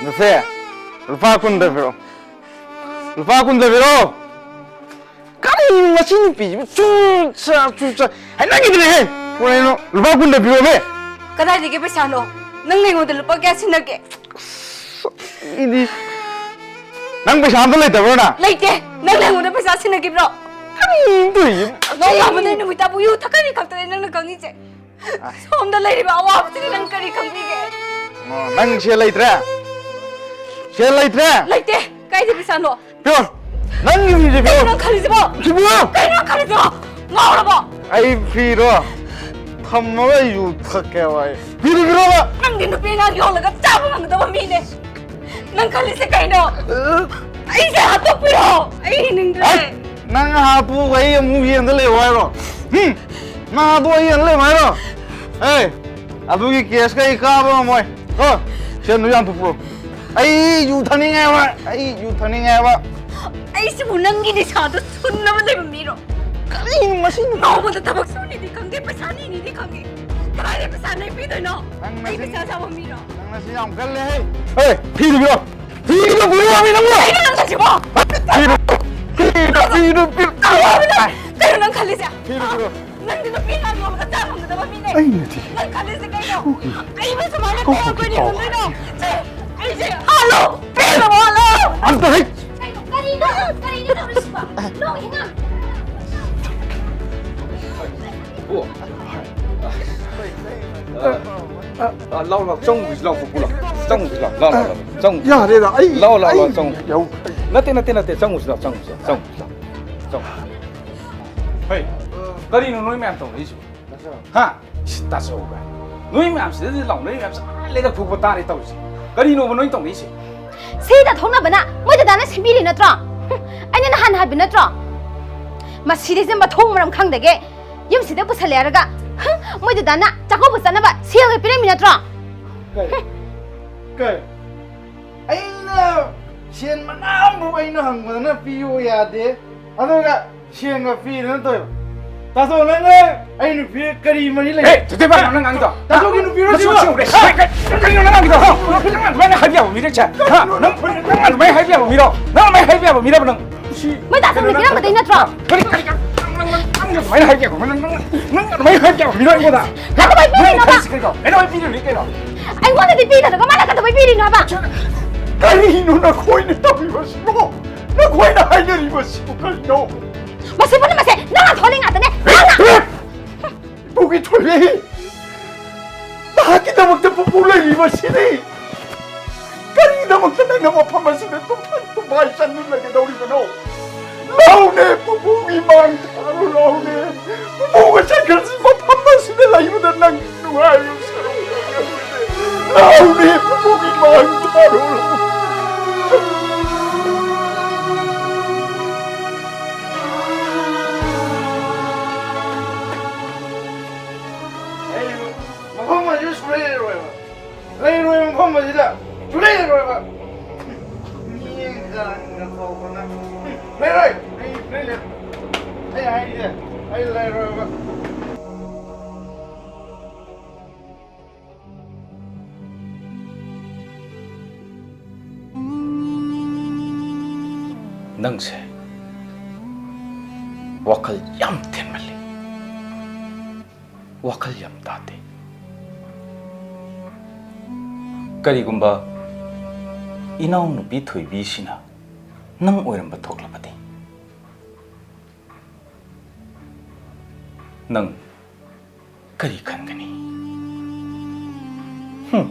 ꯅꯁꯦ, ꯂꯨꯄꯥ ꯀꯨꯟꯗ ꯄꯤꯔꯛꯑꯣ꯫ ꯂꯨꯄꯥ ꯀꯨꯟꯗ ꯄꯤꯔꯛꯑꯣ꯫ ꯀꯔꯤꯅꯣ ꯃꯁꯤ ꯅꯨꯄꯤꯁꯤꯕꯨ ꯆꯨ ꯆꯥ, ꯆꯨ ꯆꯥ ꯍꯥꯏꯅꯈꯤꯗ꯭ꯔꯦꯍꯦ꯫ ꯀꯔꯤꯅꯣ? ꯂꯨꯄꯥ ꯀꯨꯟꯗ ꯄꯤꯔꯛꯑꯣꯃꯦ꯫ ꯀꯗꯥꯏꯗꯒꯤ ꯄꯩꯁꯥꯅꯣ? ꯅꯪ ꯑꯩꯉꯣꯟꯗ ꯂꯨꯄꯥ ꯀꯌꯥ ꯁꯤꯟꯅꯒꯦ? ꯑꯁ, ꯑꯩꯗꯤ ꯅꯪ ꯄꯩꯁꯥ ꯑꯝꯇ ꯂꯩꯇꯕ꯭ꯔꯣ ꯅꯪ? ꯂꯩꯇꯦ꯫ ꯅꯪꯅ ꯑꯩꯉꯣꯟꯗ ꯄꯩꯁꯥ ꯁꯤꯟꯅꯈꯤꯕ꯭ꯔꯣ? ꯀꯔꯤꯅꯣ ꯇꯧꯔꯤꯁꯤꯕꯨ? ꯅꯣꯡꯉꯥꯟꯕꯗꯩ ꯅꯨꯃꯤꯠ ꯇꯥꯕꯨ ꯌꯨ ꯊꯛꯀꯅꯤ ꯈꯛꯇꯅꯦ ꯅꯪꯅ ꯈꯪꯉꯤꯁꯦ꯫ ꯑꯥꯏ꯫ ꯁꯣꯝꯗ ꯂꯩꯔꯤꯕ ꯑꯋꯥꯕꯁꯤꯗꯤ ꯅꯪ ꯀꯔꯤ ꯈꯪꯕꯤꯒꯦ? ꯑꯣ, ꯅꯪ ꯁꯦꯜ ꯂꯩꯇ꯭ꯔꯦ? ꯁꯦꯜ ꯂꯩꯇ꯭ꯔꯦ? ꯂꯩꯇꯦ꯫ ꯀꯥꯏꯗ ꯄꯩꯁꯥꯅꯣ? ꯄꯤꯌꯣ꯫ ꯅꯪꯒꯤ ꯐꯤꯁꯦ ꯄꯤꯌꯣ꯫ ꯀꯩꯅꯣ ꯅꯪ ꯈꯜꯂꯤꯁꯤꯕꯣ? ꯁꯤ ꯄꯤꯌꯣ꯫ ꯀꯩꯅꯣ ꯅꯪ ꯈꯜꯂꯤꯁꯤꯕꯣ? ꯉꯥꯎꯔꯕꯣ? ꯑꯩ ꯐꯤꯔꯣ? ꯊꯝꯃꯒ ꯌꯨ ꯊꯛꯀꯦ ꯍꯥꯏꯕ ꯑꯩ꯫ ꯐꯤꯗꯨ ꯄꯤꯔꯣꯕ꯫ ꯅꯪꯗꯤ ꯅꯨꯄꯤ ꯑꯉꯥꯡ ꯌꯣꯜꯂꯒ ꯆꯥꯕ ꯉꯝꯒꯗꯕ ꯃꯤꯅꯦ꯫ ꯅꯪ ꯈꯜꯂꯤꯁꯦ ꯀꯩꯅꯣ? ꯑꯩꯁꯦ ꯍꯥꯠꯇꯣꯛꯄꯤꯔꯣ? ꯑꯩ ꯍꯤꯡꯅꯤꯡꯗ꯭ꯔꯦ꯫ ꯑꯩ, ꯅꯪ ꯍꯥꯠꯇꯣꯛꯑꯒ ꯑꯩ ꯑꯃꯨꯛ ꯌꯦꯟꯗ ꯂꯩꯌꯣ ꯍꯥꯏꯔꯣ? ꯍꯨꯝ? ꯅꯪ ꯍꯥꯠꯇꯣꯛꯑꯒ ꯌꯦꯟꯗ ꯂꯩꯌꯣ ꯍꯥꯏꯔꯣ? ꯑꯦ, ꯑꯗꯨꯒꯤ ꯀꯦꯁꯀ ꯑꯩ ꯀꯥꯕ ꯉꯝꯃꯣꯏ꯫ ꯀꯣ, ꯁꯦꯟꯗꯨ ꯌꯥꯝ ꯄꯨꯄ꯭ꯔꯣ꯫ ꯑꯩ ꯌꯨ ꯊꯛꯅꯤꯡꯉꯦꯕ, ꯑꯩ ꯌꯨ ꯊꯛꯅꯤꯡꯉꯦꯕ꯫ ꯑꯩꯁꯤꯕꯨ ꯅꯪꯒꯤ ꯅꯤꯁꯥꯗꯣ ꯁꯨꯅꯕ ꯂꯩꯕ ꯃꯤꯔꯣ? ꯀꯔꯤꯅꯣ ꯃꯁꯤ ꯅꯨꯄꯥ? ꯅꯣꯡꯃꯗ ꯊꯕꯛ ꯁꯨꯅꯤꯗꯤ ꯈꯪꯗꯦ, ꯄꯩꯁꯥ ꯅꯤꯅꯤꯗꯤ ꯈꯪꯗꯦ꯫ ꯀꯗꯥꯏꯗꯩ ꯄꯩꯁꯥ ꯅꯪ ꯄꯤꯗꯣꯏꯅꯣ? ꯅꯪ ꯑꯩ ꯅꯆꯤꯟ, ꯄꯩꯁꯥ ꯆꯥꯕ ꯃꯤꯔꯣ? ꯅꯪ ꯅꯆꯤꯟ ꯌꯥꯝ ꯀꯜꯂꯦꯍꯦ꯫ ꯍꯦ, ꯐꯤꯗꯨ ꯄꯤꯔꯣ꯫ ꯐꯤꯗꯨ ꯄꯤꯔꯣ ꯍꯥꯏꯕ ꯅꯪꯕꯣ꯫ ꯀꯩꯅꯣ ꯅꯪ ꯈꯜꯂꯤꯁꯤꯕꯣ? ꯐꯤꯗꯨ, ꯐꯤꯗꯨ, ꯐꯤꯗꯨ ꯄꯤꯔꯣ꯫ ꯀꯩꯅꯣ ꯅꯪ ꯈꯜꯂꯤꯁꯦ? ꯐꯤꯗꯨ ꯄꯤꯔꯣ꯫ ꯅꯪꯗꯤ ꯅꯨꯄꯤ ꯉꯥꯡꯅꯕꯗ ꯆꯥ ꯉꯝꯒꯗꯕ ꯃꯤꯅꯦ꯫ ꯑꯩꯅꯗꯤ ꯅꯪ ꯈꯜꯂꯤꯁꯦ ꯀꯩꯅꯣ? ꯁꯣꯏ꯫ ꯑꯩꯕꯨ ꯁꯨꯃꯥꯏꯅ ꯀꯧꯕꯒꯤ ꯀꯩꯗꯧꯕ ꯄꯥꯎ ꯍꯤꯡꯗꯣꯏꯅꯣ? ꯍꯥꯏꯔꯤꯅꯣ? ꯆꯦ, ꯑꯩꯁꯦ ꯍꯜꯂꯣ! ꯄꯦꯜꯂꯕꯣ, ꯍꯜꯂꯣ! ꯑꯝꯇ ꯍꯦꯛ ꯀꯩꯅꯣ? ꯀꯔꯤꯅꯣ? ꯀꯔꯤꯅꯣ ꯇꯧꯔꯤꯁꯤꯕꯣ? ꯅꯣꯡ ꯍꯦꯉꯥꯡ! ꯑꯣ꯫ ꯑ, ꯑ, ꯂꯥꯎ, ꯂꯥꯎ, ꯆꯪꯉꯨꯁꯤ, ꯂꯥꯎ, ꯄꯨꯄꯨ, ꯂꯥꯎ꯫ ꯆꯪꯉꯨꯁꯤ, ꯂꯥꯎ, ꯂꯥꯎ, ꯂꯥꯎ, ꯂꯥꯎ, ꯆꯪꯉꯨꯁꯤ꯫ ꯌꯥꯔꯦꯗ, ꯑꯩ, ꯂꯥꯎ, ꯂꯥꯎ, ꯂꯥꯎ, ꯑꯩ ꯆꯪꯉꯨꯁꯤ꯫ ꯌꯧ-, ꯅꯠꯇꯦ, ꯅꯠꯇꯦ, ꯅꯠꯇꯦ, ꯆꯪꯉꯨꯁꯤ, ꯂꯥꯎ, ꯆꯪꯉꯨꯁꯤ, ꯆꯪꯉꯨꯁꯤ, ꯂꯥꯎ, ꯆꯪꯉꯨꯁꯤ꯫ ꯍꯩ, ꯀꯔꯤꯅꯣ ꯅꯣꯏ ꯃꯌꯥꯝ ꯇꯧꯅꯔꯤꯁꯤꯕꯣ? ꯍꯥ? ꯏꯁ, ꯇꯥꯆꯧꯒ꯫ ꯅꯣꯏ ꯃꯌꯥꯝꯁꯤꯗꯗꯤ ꯂꯥꯎꯅꯔꯤ ꯃꯌꯥꯝꯁꯦ ꯑꯥ ꯂꯩꯔꯛ ꯐꯨꯕ ꯇꯥꯔꯦ ꯇꯧꯔꯤꯁꯦ꯫ ꯀꯔꯤꯅꯣꯕ ꯅꯣꯏ ꯇꯧꯅꯔꯤꯁꯦ? ꯁꯤꯗ ꯊꯣꯛꯅꯕꯅ ꯃꯣꯏ ꯗꯗꯥꯅ ꯁꯦꯝꯕꯤꯔꯤ ꯅꯠꯇ꯭ꯔꯣ? ꯍꯨꯝ, ꯑꯩꯅ ꯅꯍꯥꯟ ꯍꯥꯏꯕ ꯅꯠꯇ꯭ꯔꯣ? ꯃꯁꯤꯗꯩꯁꯦ ꯃꯊꯣꯡ ꯃꯔꯝ ꯈꯪꯗꯒꯦ ꯌꯨꯝꯁꯤꯗ ꯄꯨꯁꯜꯂꯦ ꯍꯥꯏꯔꯒ, ꯍꯨꯝ, ꯃꯣꯏ ꯗꯗꯥꯅ ꯆꯥꯛꯀꯧꯕ ꯆꯠꯅꯕ ꯁꯦꯜꯒ ꯄꯤꯔꯝꯃꯤ ꯅꯠꯇ꯭ꯔꯣ? ꯀꯩ? ꯀꯩ? ꯑꯩꯅ ꯁꯦꯟ ꯃꯅꯥ ꯑꯃꯐꯥꯎ ꯑꯩꯅ ꯍꯪꯕꯗꯅ ꯄꯤꯌꯨ ꯌꯥꯗꯦ꯫ ꯑꯗꯨꯒ ꯁꯦꯟꯒ ꯄꯤꯗꯅ ꯇꯧꯋꯦꯕ꯫ ꯇꯥꯆꯧ, ꯅꯪꯅ ꯑꯩ ꯅꯨꯄꯤ ꯀꯔꯤ ꯃꯔꯤ ꯂꯩ? ꯑꯦ, ꯊꯣꯏꯊꯣꯏꯕ, ꯅꯪ ꯉꯥꯡꯉꯤꯗꯣ? ꯇꯥꯆꯧꯒꯤ ꯅꯨꯄꯤꯔꯣ ꯃꯁꯤ ꯁꯤꯕꯣ? ꯃꯁꯤ ꯎꯔꯦ꯫ ꯀꯔꯤ-, ꯀꯔꯤꯅꯣ ꯅꯪ ꯉꯥꯡꯉꯤꯗꯣ? ꯅꯪ ꯑꯗꯨꯃꯥꯏꯅ ꯍꯥꯏꯕ ꯌꯥꯕ ꯃꯤꯔꯣ, ꯏꯆꯦ? ꯍꯥ? ꯅꯪ, ꯅꯪ ꯑꯗꯨꯃꯥꯏꯅ ꯍꯥꯏꯕ ꯌꯥꯕ ꯃꯤꯔꯣ? ꯅꯪ ꯑꯗꯨꯃꯥꯏꯅ ꯍꯥꯏꯕ ꯌꯥꯕ ꯃꯤꯔꯣ ꯅꯪ? ꯁꯤ ꯃꯣꯏ ꯇꯥꯆꯧꯅ ꯀꯩꯅꯣ ꯅꯪ ꯄꯤꯔꯝꯕꯗꯩ ꯅꯠꯇ꯭ꯔꯣ? ꯀꯔꯤ, ꯀꯔꯤ, ꯀꯔꯤ, ꯅꯪ, ꯅꯪ, ꯅꯪ, ꯅꯪ ꯑꯗꯨꯃꯥꯏꯅ ꯍꯥꯏꯕ ꯌꯥꯕ ꯃꯤꯔꯣ? ꯅꯪ, ꯅꯪ, ꯅꯪ ꯑꯗꯨꯃꯥꯏꯅ ꯍꯥꯏꯕ ꯌꯥꯕ ꯃꯤꯔꯣ ꯑꯩꯉꯣꯟꯗ? ꯀꯩꯗꯧꯕꯩ ꯅꯪ ꯄꯤꯔꯤꯅꯣꯕ? ꯍꯥꯏꯔꯤꯁꯤ ꯀꯩꯅꯣ? ꯀꯩꯗꯧꯕꯩ ꯄꯤꯔꯤꯅꯣ? ꯑꯩꯉꯣꯟꯗꯗꯤ ꯄꯤꯗ꯭ꯔꯒ ꯃꯥꯅ ꯀꯩꯗꯧꯕꯩ ꯄꯤꯔꯤꯅꯣ ꯍꯥꯏꯕ? ꯀꯔꯤꯅꯣ ꯅꯈꯣꯏꯅ ꯇꯧꯔꯤꯕꯁꯤꯕꯣ? ꯅꯈꯣꯏꯅ ꯍꯥꯏꯅꯔꯤꯕꯁꯤꯕꯨ ꯀꯔꯤꯅꯣ? ꯃꯁꯤ ꯄꯨꯝꯅꯃꯛꯁꯦ ꯅꯪꯅ ꯊꯣꯛꯍꯜꯂꯤ ꯉꯥꯛꯇꯅꯦ, ꯅꯪꯅ! ꯏꯄꯨꯒꯤ ꯊꯣꯏꯕꯤ, ꯅꯍꯥꯛꯀꯤꯗꯃꯛꯇ ꯄꯨꯄꯨ ꯂꯩꯔꯤꯕꯁꯤꯗꯤ꯫ ꯀꯔꯤꯒꯤꯗꯃꯛꯇ ꯅꯪꯅ ꯃꯐꯝ ꯑꯁꯤꯗ ꯇꯨꯝꯐꯝ ꯇꯨꯝꯐꯥꯏ ꯆꯪꯂꯒꯗꯧꯔꯤꯕꯅꯣ? ꯂꯥꯎꯅꯦ, ꯄꯨꯄꯨꯒꯤ ꯃꯥꯡ ꯊꯥꯔꯣ, ꯂꯥꯎꯅꯦ꯫ ꯄꯨꯄꯨꯒ ꯆꯠꯈ꯭ꯔꯁꯤ, ꯃꯐꯝ ꯑꯁꯤꯗ ꯂꯩꯕꯗ ꯅꯪ ꯅꯨꯡꯉꯥꯏꯕ ꯁꯔꯨꯛ ꯑꯣꯏꯔꯕꯅꯦ꯫ ꯂꯥꯎꯅꯦ, ꯄꯨꯄꯨꯒꯤ ꯃꯥꯡ ꯊꯥꯔꯣ, ꯂꯥꯎꯅꯦ꯫ ꯑꯩ ꯃꯐꯝ ꯑꯁꯤꯗ ꯁꯨꯡꯂꯩ ꯂꯩꯔꯣꯏꯕ꯫ ꯂꯩꯔꯣꯏ ꯃꯐꯝ ꯑꯁꯤꯗ꯫ ꯁꯨꯡꯂꯩ ꯂꯩꯔꯣꯏꯕ꯫ ꯃꯤ ꯖꯥꯠꯅ ꯇꯧꯗꯅ꯫ ꯂꯩꯔꯣꯏ꯫ ꯑꯩ ꯁꯨꯡꯂꯩ ꯂꯩꯔꯣꯏ꯫ ꯑꯩ ꯍꯥꯏꯔꯤꯁꯦ꯫ ꯑꯩ ꯂꯩꯔꯣꯏꯕ꯫ ꯅꯪꯁꯦ ꯋꯥꯈꯜ ꯌꯥꯝ ꯊꯦꯟꯃꯜꯂꯤ꯫ ꯋꯥꯈꯜ ꯌꯥꯝ ꯇꯥꯗꯦ꯫ ꯀꯔꯤꯒꯨꯝꯕ ꯏꯅꯥꯎꯅꯨꯄꯤ ꯊꯣꯏꯕꯤꯁꯤꯅ ꯅꯪ ꯑꯣꯏꯔꯝꯕ ꯊꯣꯛꯂꯕꯗꯤ, ꯅꯪ ꯀꯔꯤ ꯈꯟꯒꯅꯤ? ꯍꯨꯝ꯫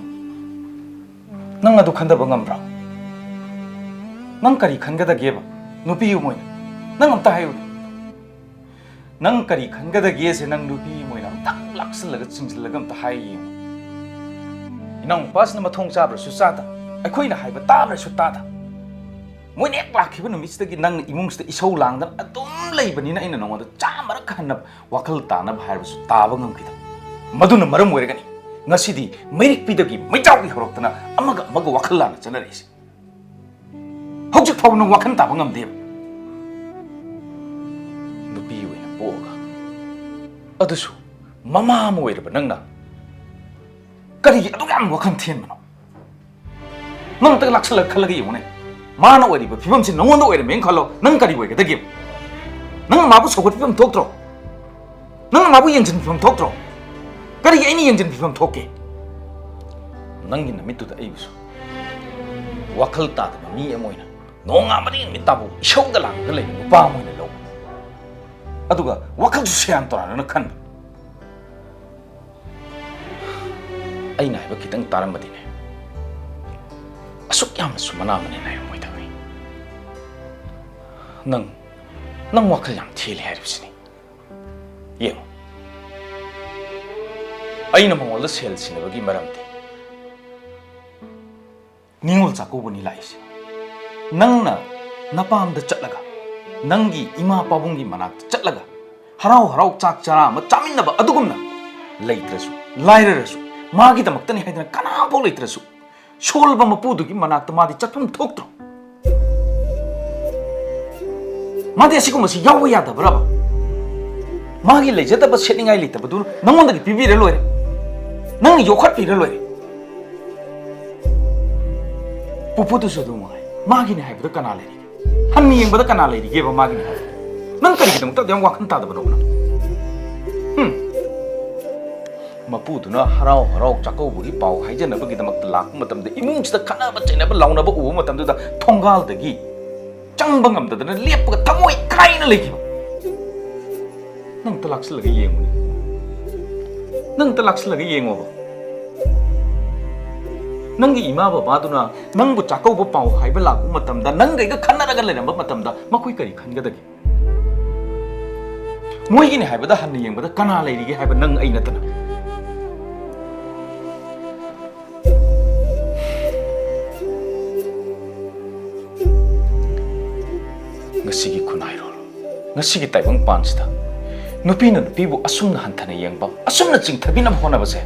ꯅꯪ ꯑꯗꯨ ꯈꯟꯊꯕ ꯉꯝꯕ꯭ꯔꯣ? ꯅꯪ ꯀꯔꯤ ꯈꯟꯒꯗꯒꯦꯕ? ꯅꯨꯄꯤ ꯑꯃ ꯑꯣꯏꯅ ꯅꯪ ꯑꯝꯇ ꯍꯥꯏꯌꯨꯅꯦ꯫ ꯅꯪ ꯀꯔꯤ ꯈꯟꯒꯗꯒꯦꯁꯦ ꯅꯪ ꯅꯨꯄꯤ ꯑꯃ ꯑꯣꯏꯅ ꯑꯝꯇꯪ ꯂꯥꯛꯁꯤꯜꯂꯒ ꯆꯤꯡꯁꯤꯜꯂꯒ ꯑꯝꯇ ꯍꯥꯏ ꯌꯦꯡꯉꯨ꯫ ꯏꯅꯥꯎꯅꯨꯄꯥꯁꯤꯅ ꯃꯊꯣꯡ ꯆꯥꯕ꯭ꯔꯁꯨ ꯆꯥꯗ, ꯑꯩꯈꯣꯏꯅ ꯍꯥꯏꯕ ꯇꯥꯕ꯭ꯔꯁꯨ ꯇꯥꯗ꯫ ꯃꯣꯏꯅ ꯍꯦꯛ ꯂꯥꯛꯈꯤꯕ ꯅꯨꯃꯤꯠꯁꯤꯗꯒꯤ ꯅꯪꯅ ꯏꯃꯨꯡꯁꯤꯗ ꯏꯁꯧ ꯂꯥꯡꯗꯅ ꯑꯗꯨꯝ ꯂꯩꯕꯅꯤꯅ ꯑꯩꯅ ꯅꯉꯣꯟꯗ ꯆꯥꯝꯃꯔꯛ ꯍꯟꯅ ꯋꯥꯈꯜ ꯇꯥꯅꯕ ꯍꯥꯏꯔꯕꯁꯨ ꯇꯥꯕ ꯉꯝꯈꯤꯗꯕ꯫ ꯃꯗꯨꯅ ꯃꯔꯝ ꯑꯣꯏꯔꯒꯅꯤ ꯉꯁꯤꯗꯤ ꯃꯩꯔꯤꯛꯄꯤꯗꯒꯤ ꯃꯩꯖꯥꯎꯒꯤ ꯍꯧꯔꯛꯇꯅ ꯑꯃꯒ ꯑꯃꯒ ꯋꯥꯈꯜ ꯂꯥꯟꯅ ꯆꯠꯅꯔꯛꯏꯁꯦ꯫ ꯍꯧꯖꯤꯛ ꯐꯥꯎꯕ ꯅꯪ ꯋꯥꯈꯜ ꯇꯥꯕ ꯉꯝꯗꯦꯕ꯫ ꯅꯨꯄꯤ ꯑꯣꯏꯅ ꯄꯣꯛꯑꯒ, ꯑꯗꯨꯁꯨ ꯃꯃꯥ ꯑꯃ ꯑꯣꯏꯔꯕ ꯅꯪꯅ ꯀꯔꯤꯒꯤ ꯑꯗꯨꯛ ꯌꯥꯝ ꯋꯥꯈꯜ ꯊꯦꯟꯕꯅꯣ? ꯅꯪ ꯑꯝꯇ ꯂꯥꯛꯁꯜꯂꯒ ꯈꯜꯂꯒ ꯌꯦꯡꯉꯨꯅꯦ꯫ ꯃꯥꯅ ꯑꯣꯏꯔꯤꯕ ꯐꯤꯕꯝꯁꯤ ꯅꯉꯣꯟꯗ ꯑꯣꯏꯔꯝꯃꯦꯅ ꯈꯜꯂꯣ, ꯅꯪ ꯀꯔꯤ ꯑꯣꯏꯒꯗꯒꯦ? ꯅꯪ ꯃꯥꯕꯨ ꯁꯧꯒꯠꯄꯤꯐꯝ ꯊꯣꯛꯇ꯭ꯔꯣ? ꯅꯪ ꯃꯥꯕꯨ ꯌꯦꯡꯁꯤꯟꯕꯤꯐꯝ ꯊꯣꯛꯇ꯭ꯔꯣ? ꯀꯔꯤꯒꯤ ꯑꯩꯅ ꯌꯦꯡꯁꯤꯟꯕꯤꯐꯝ ꯊꯣꯛꯀꯦ? ꯅꯪꯒꯤ ꯅꯃꯤꯠꯇꯨꯗ ꯑꯩꯕꯨꯁꯨ ꯋꯥꯈꯜ ꯇꯥꯗꯕ ꯃꯤ ꯑꯃ ꯑꯣꯏꯅ, ꯅꯣꯡꯉꯥꯟꯕꯗꯒꯤ ꯅꯨꯃꯤꯠ ꯇꯥꯕꯨ ꯏꯁꯧꯗ ꯂꯥꯡꯉꯒ ꯂꯩꯕ ꯅꯨꯄꯥ ꯑꯃ ꯑꯣꯏꯅ ꯂꯧꯕ꯫ ꯑꯗꯨꯒ ꯋꯥꯈꯜꯁꯨ ꯁꯦꯔꯥꯟ ꯇꯨꯔꯥꯟꯅ ꯈꯟꯕ꯫ ꯑꯩꯅ ꯍꯥꯏꯕ ꯈꯤꯇꯪ ꯇꯥꯔꯝꯃꯗꯤꯅꯦ, ꯑꯁꯨꯛ ꯌꯥꯝꯅꯁꯨ ꯃꯅꯥ ꯃꯅꯤꯟ ꯅꯥꯏꯔꯝꯃꯣꯏꯗꯕꯅꯤ꯫ ꯅꯪ, ꯅꯪ ꯋꯥꯈꯜ ꯌꯥꯝ ꯊꯦꯜꯂꯤ ꯍꯥꯏꯔꯤꯕꯁꯤꯅꯤ꯫ ꯌꯦꯡꯉꯨ, ꯑꯩꯅ ꯃꯉꯣꯟꯗ ꯁꯦꯜ ꯁꯤꯟꯅꯕꯒꯤ ꯃꯔꯝꯗꯤ ꯅꯤꯉꯣꯜ ꯆꯥꯛꯀꯧꯕꯅꯤ ꯂꯥꯛꯏꯁꯦ꯫ ꯅꯪꯅ ꯅꯄꯥꯝꯗ ꯆꯠꯂꯒ, ꯅꯪꯒꯤ ꯏꯃꯥ ꯄꯥꯕꯨꯡꯒꯤ ꯃꯅꯥꯛꯇ ꯆꯠꯂꯒ, ꯍꯔꯥꯎ ꯍꯔꯥꯎ ꯆꯥꯛ ꯆꯔꯥ ꯑꯃ ꯆꯥꯃꯤꯟꯅꯕ ꯑꯗꯨꯒꯨꯝꯅ, ꯂꯩꯇ꯭ꯔꯁꯨ, ꯂꯥꯏꯔꯔꯁꯨ, ꯃꯥꯒꯤꯗꯃꯛꯇꯅꯤ ꯍꯥꯏꯗꯅ ꯀꯅꯥꯐꯥꯎ ꯂꯩꯇ꯭ꯔꯁꯨ, ꯁꯣꯜꯂꯕ ꯃꯄꯨꯗꯨꯒꯤ ꯃꯅꯥꯛꯇ ꯃꯥꯗꯤ ꯆꯠꯐꯝ ꯊꯣꯛꯇ꯭ꯔꯣ? ꯃꯥꯗꯤ ꯑꯁꯤꯒꯨꯝꯕꯁꯤ ꯌꯥꯎꯕ ꯌꯥꯗꯕ꯭ꯔꯕ? ꯃꯥꯒꯤ ꯂꯩꯖꯗꯕ ꯁꯦꯠꯅꯤꯡꯉꯥꯏ ꯂꯩꯇꯕꯗꯨ ꯅꯉꯣꯟꯗꯒꯤ ꯄꯤꯕꯤꯔ ꯂꯣꯏꯔꯦ, ꯅꯪꯅ ꯌꯣꯛꯈꯠꯄꯤꯔ ꯂꯣꯏꯔꯦ꯫ ꯄꯨꯄꯨꯗꯨꯁꯨ ꯑꯗꯨꯝ ꯉꯥꯏ, ꯃꯥꯒꯤꯅꯦ ꯍꯥꯏꯕꯗ ꯀꯅꯥ ꯂꯩꯔꯤꯒꯦ? ꯍꯟꯅ ꯌꯦꯡꯕꯗ ꯀꯅꯥ ꯂꯩꯔꯤꯒꯦꯕ ꯃꯥꯒꯤꯅꯦ ꯍꯥꯏꯕ? ꯅꯪ ꯀꯔꯤꯒꯤꯗꯃꯛꯇ ꯑꯗꯨ ꯌꯥꯝ ꯋꯥꯈꯜ ꯇꯥꯗꯕꯅꯣꯕ ꯅꯪ? ꯍꯨꯝ? ꯃꯄꯨꯗꯨꯅ ꯍꯔꯥꯎ ꯍꯔꯥꯎ ꯆꯥꯛꯀꯧꯕꯒꯤ ꯄꯥꯎ ꯍꯥꯏꯖꯅꯕꯒꯤꯗꯃꯛꯇ ꯂꯥꯛꯄ ꯃꯇꯝꯗ, ꯏꯃꯨꯡꯁꯤꯗ ꯈꯠꯅꯕ ꯆꯩꯅꯕ ꯂꯥꯎꯅꯕ ꯎꯕ ꯃꯇꯝꯗꯨꯗ, ꯊꯣꯡꯒꯥꯜꯗꯒꯤ ꯆꯪꯕ ꯉꯝꯗꯗꯅ ꯂꯦꯞꯄꯒ ꯊꯃꯣꯏ ꯀꯥꯏꯅ ꯂꯩꯈꯤꯕ꯫ ꯅꯪ ꯑꯝꯇ ꯂꯥꯛꯁꯤꯜꯂꯒ ꯌꯦꯡꯉꯨꯅꯦ꯫ ꯅꯪ ꯑꯝꯇ ꯂꯥꯛꯁꯤꯜꯂꯒ ꯌꯦꯡꯉꯣꯕ꯫ ꯅꯪꯒꯤ ꯏꯃꯥ ꯕꯕꯥꯗꯨꯅ ꯅꯪꯕꯨ ꯆꯥꯛꯀꯧꯕ ꯄꯥꯎ ꯍꯥꯏꯕ ꯂꯥꯛꯄ ꯃꯇꯝꯗ, ꯅꯪꯒꯩꯒ ꯈꯠꯅꯔꯒ ꯂꯩꯔꯝꯕ ꯃꯇꯝꯗ, ꯃꯈꯣꯏ ꯀꯔꯤ ꯈꯟꯒꯗꯒꯦ? ꯃꯣꯏꯒꯤꯅꯤ ꯍꯥꯏꯕꯗ ꯍꯟꯅ ꯌꯦꯡꯕꯗ ꯀꯅꯥ ꯂꯩꯔꯤꯒꯦ ꯍꯥꯏꯕ, ꯅꯪ ꯑꯩ ꯅꯠꯇꯅ? ꯉꯁꯤꯒꯤ ꯈꯨꯟꯅꯥꯏꯔꯣꯜ, ꯉꯁꯤꯒꯤ ꯇꯥꯏꯕꯪꯄꯥꯟꯁꯤꯗ ꯅꯨꯄꯤꯅ ꯅꯨꯄꯤꯕꯨ ꯑꯁꯨꯝꯅ ꯍꯟꯊꯅ ꯌꯦꯡꯕ, ꯑꯁꯨꯝꯅ ꯆꯤꯡꯊꯕꯤꯅꯕ ꯍꯣꯠꯅꯕꯁꯦ,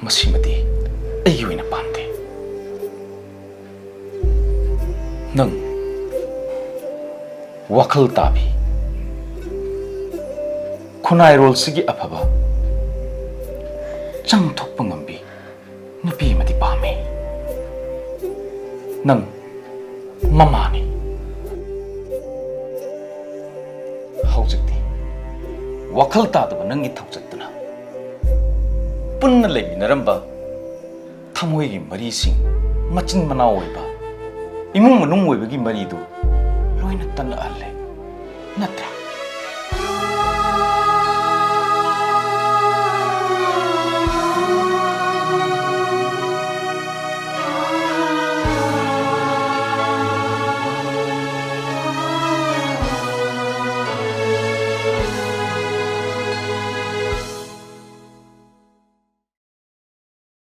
ꯃꯁꯤꯃꯗꯤ ꯑꯩꯒꯤ ꯑꯣꯏꯅ ꯄꯥꯝꯗꯦ꯫ ꯅꯪ ꯋꯥꯈꯜ ꯇꯥꯕꯤ, ꯈꯨꯟꯅꯥꯏꯔꯣꯜꯁꯤꯒꯤ ꯑꯐꯕ ꯆꯪꯊꯣꯛꯄ ꯉꯝꯕꯤ ꯅꯨꯄꯤ ꯑꯃꯗꯤ ꯄꯥꯝꯃꯤ꯫ ꯅꯪ ꯃꯃꯥꯅꯤ꯫ ꯍꯧꯖꯤꯛꯇꯤ ꯋꯥꯈꯜ ꯇꯥꯗꯕ ꯅꯪꯒꯤ ꯊꯧꯆꯠꯇꯨꯅ ꯄꯨꯟꯅ ꯂꯩꯃꯤꯟꯅꯔꯝꯕ ꯊꯃꯣꯏꯒꯤ ꯃꯔꯤꯁꯤꯡ, ꯃꯆꯤꯟ ꯃꯅꯥꯎ ꯑꯣꯏꯕ, ꯏꯃꯨꯡ ꯃꯅꯨꯡ ꯑꯣꯏꯕꯒꯤ ꯃꯔꯤꯗꯨ ꯂꯣꯏꯅ ꯇꯠꯂꯛꯍꯜꯂꯦ, ꯅꯠꯇ꯭ꯔꯥ?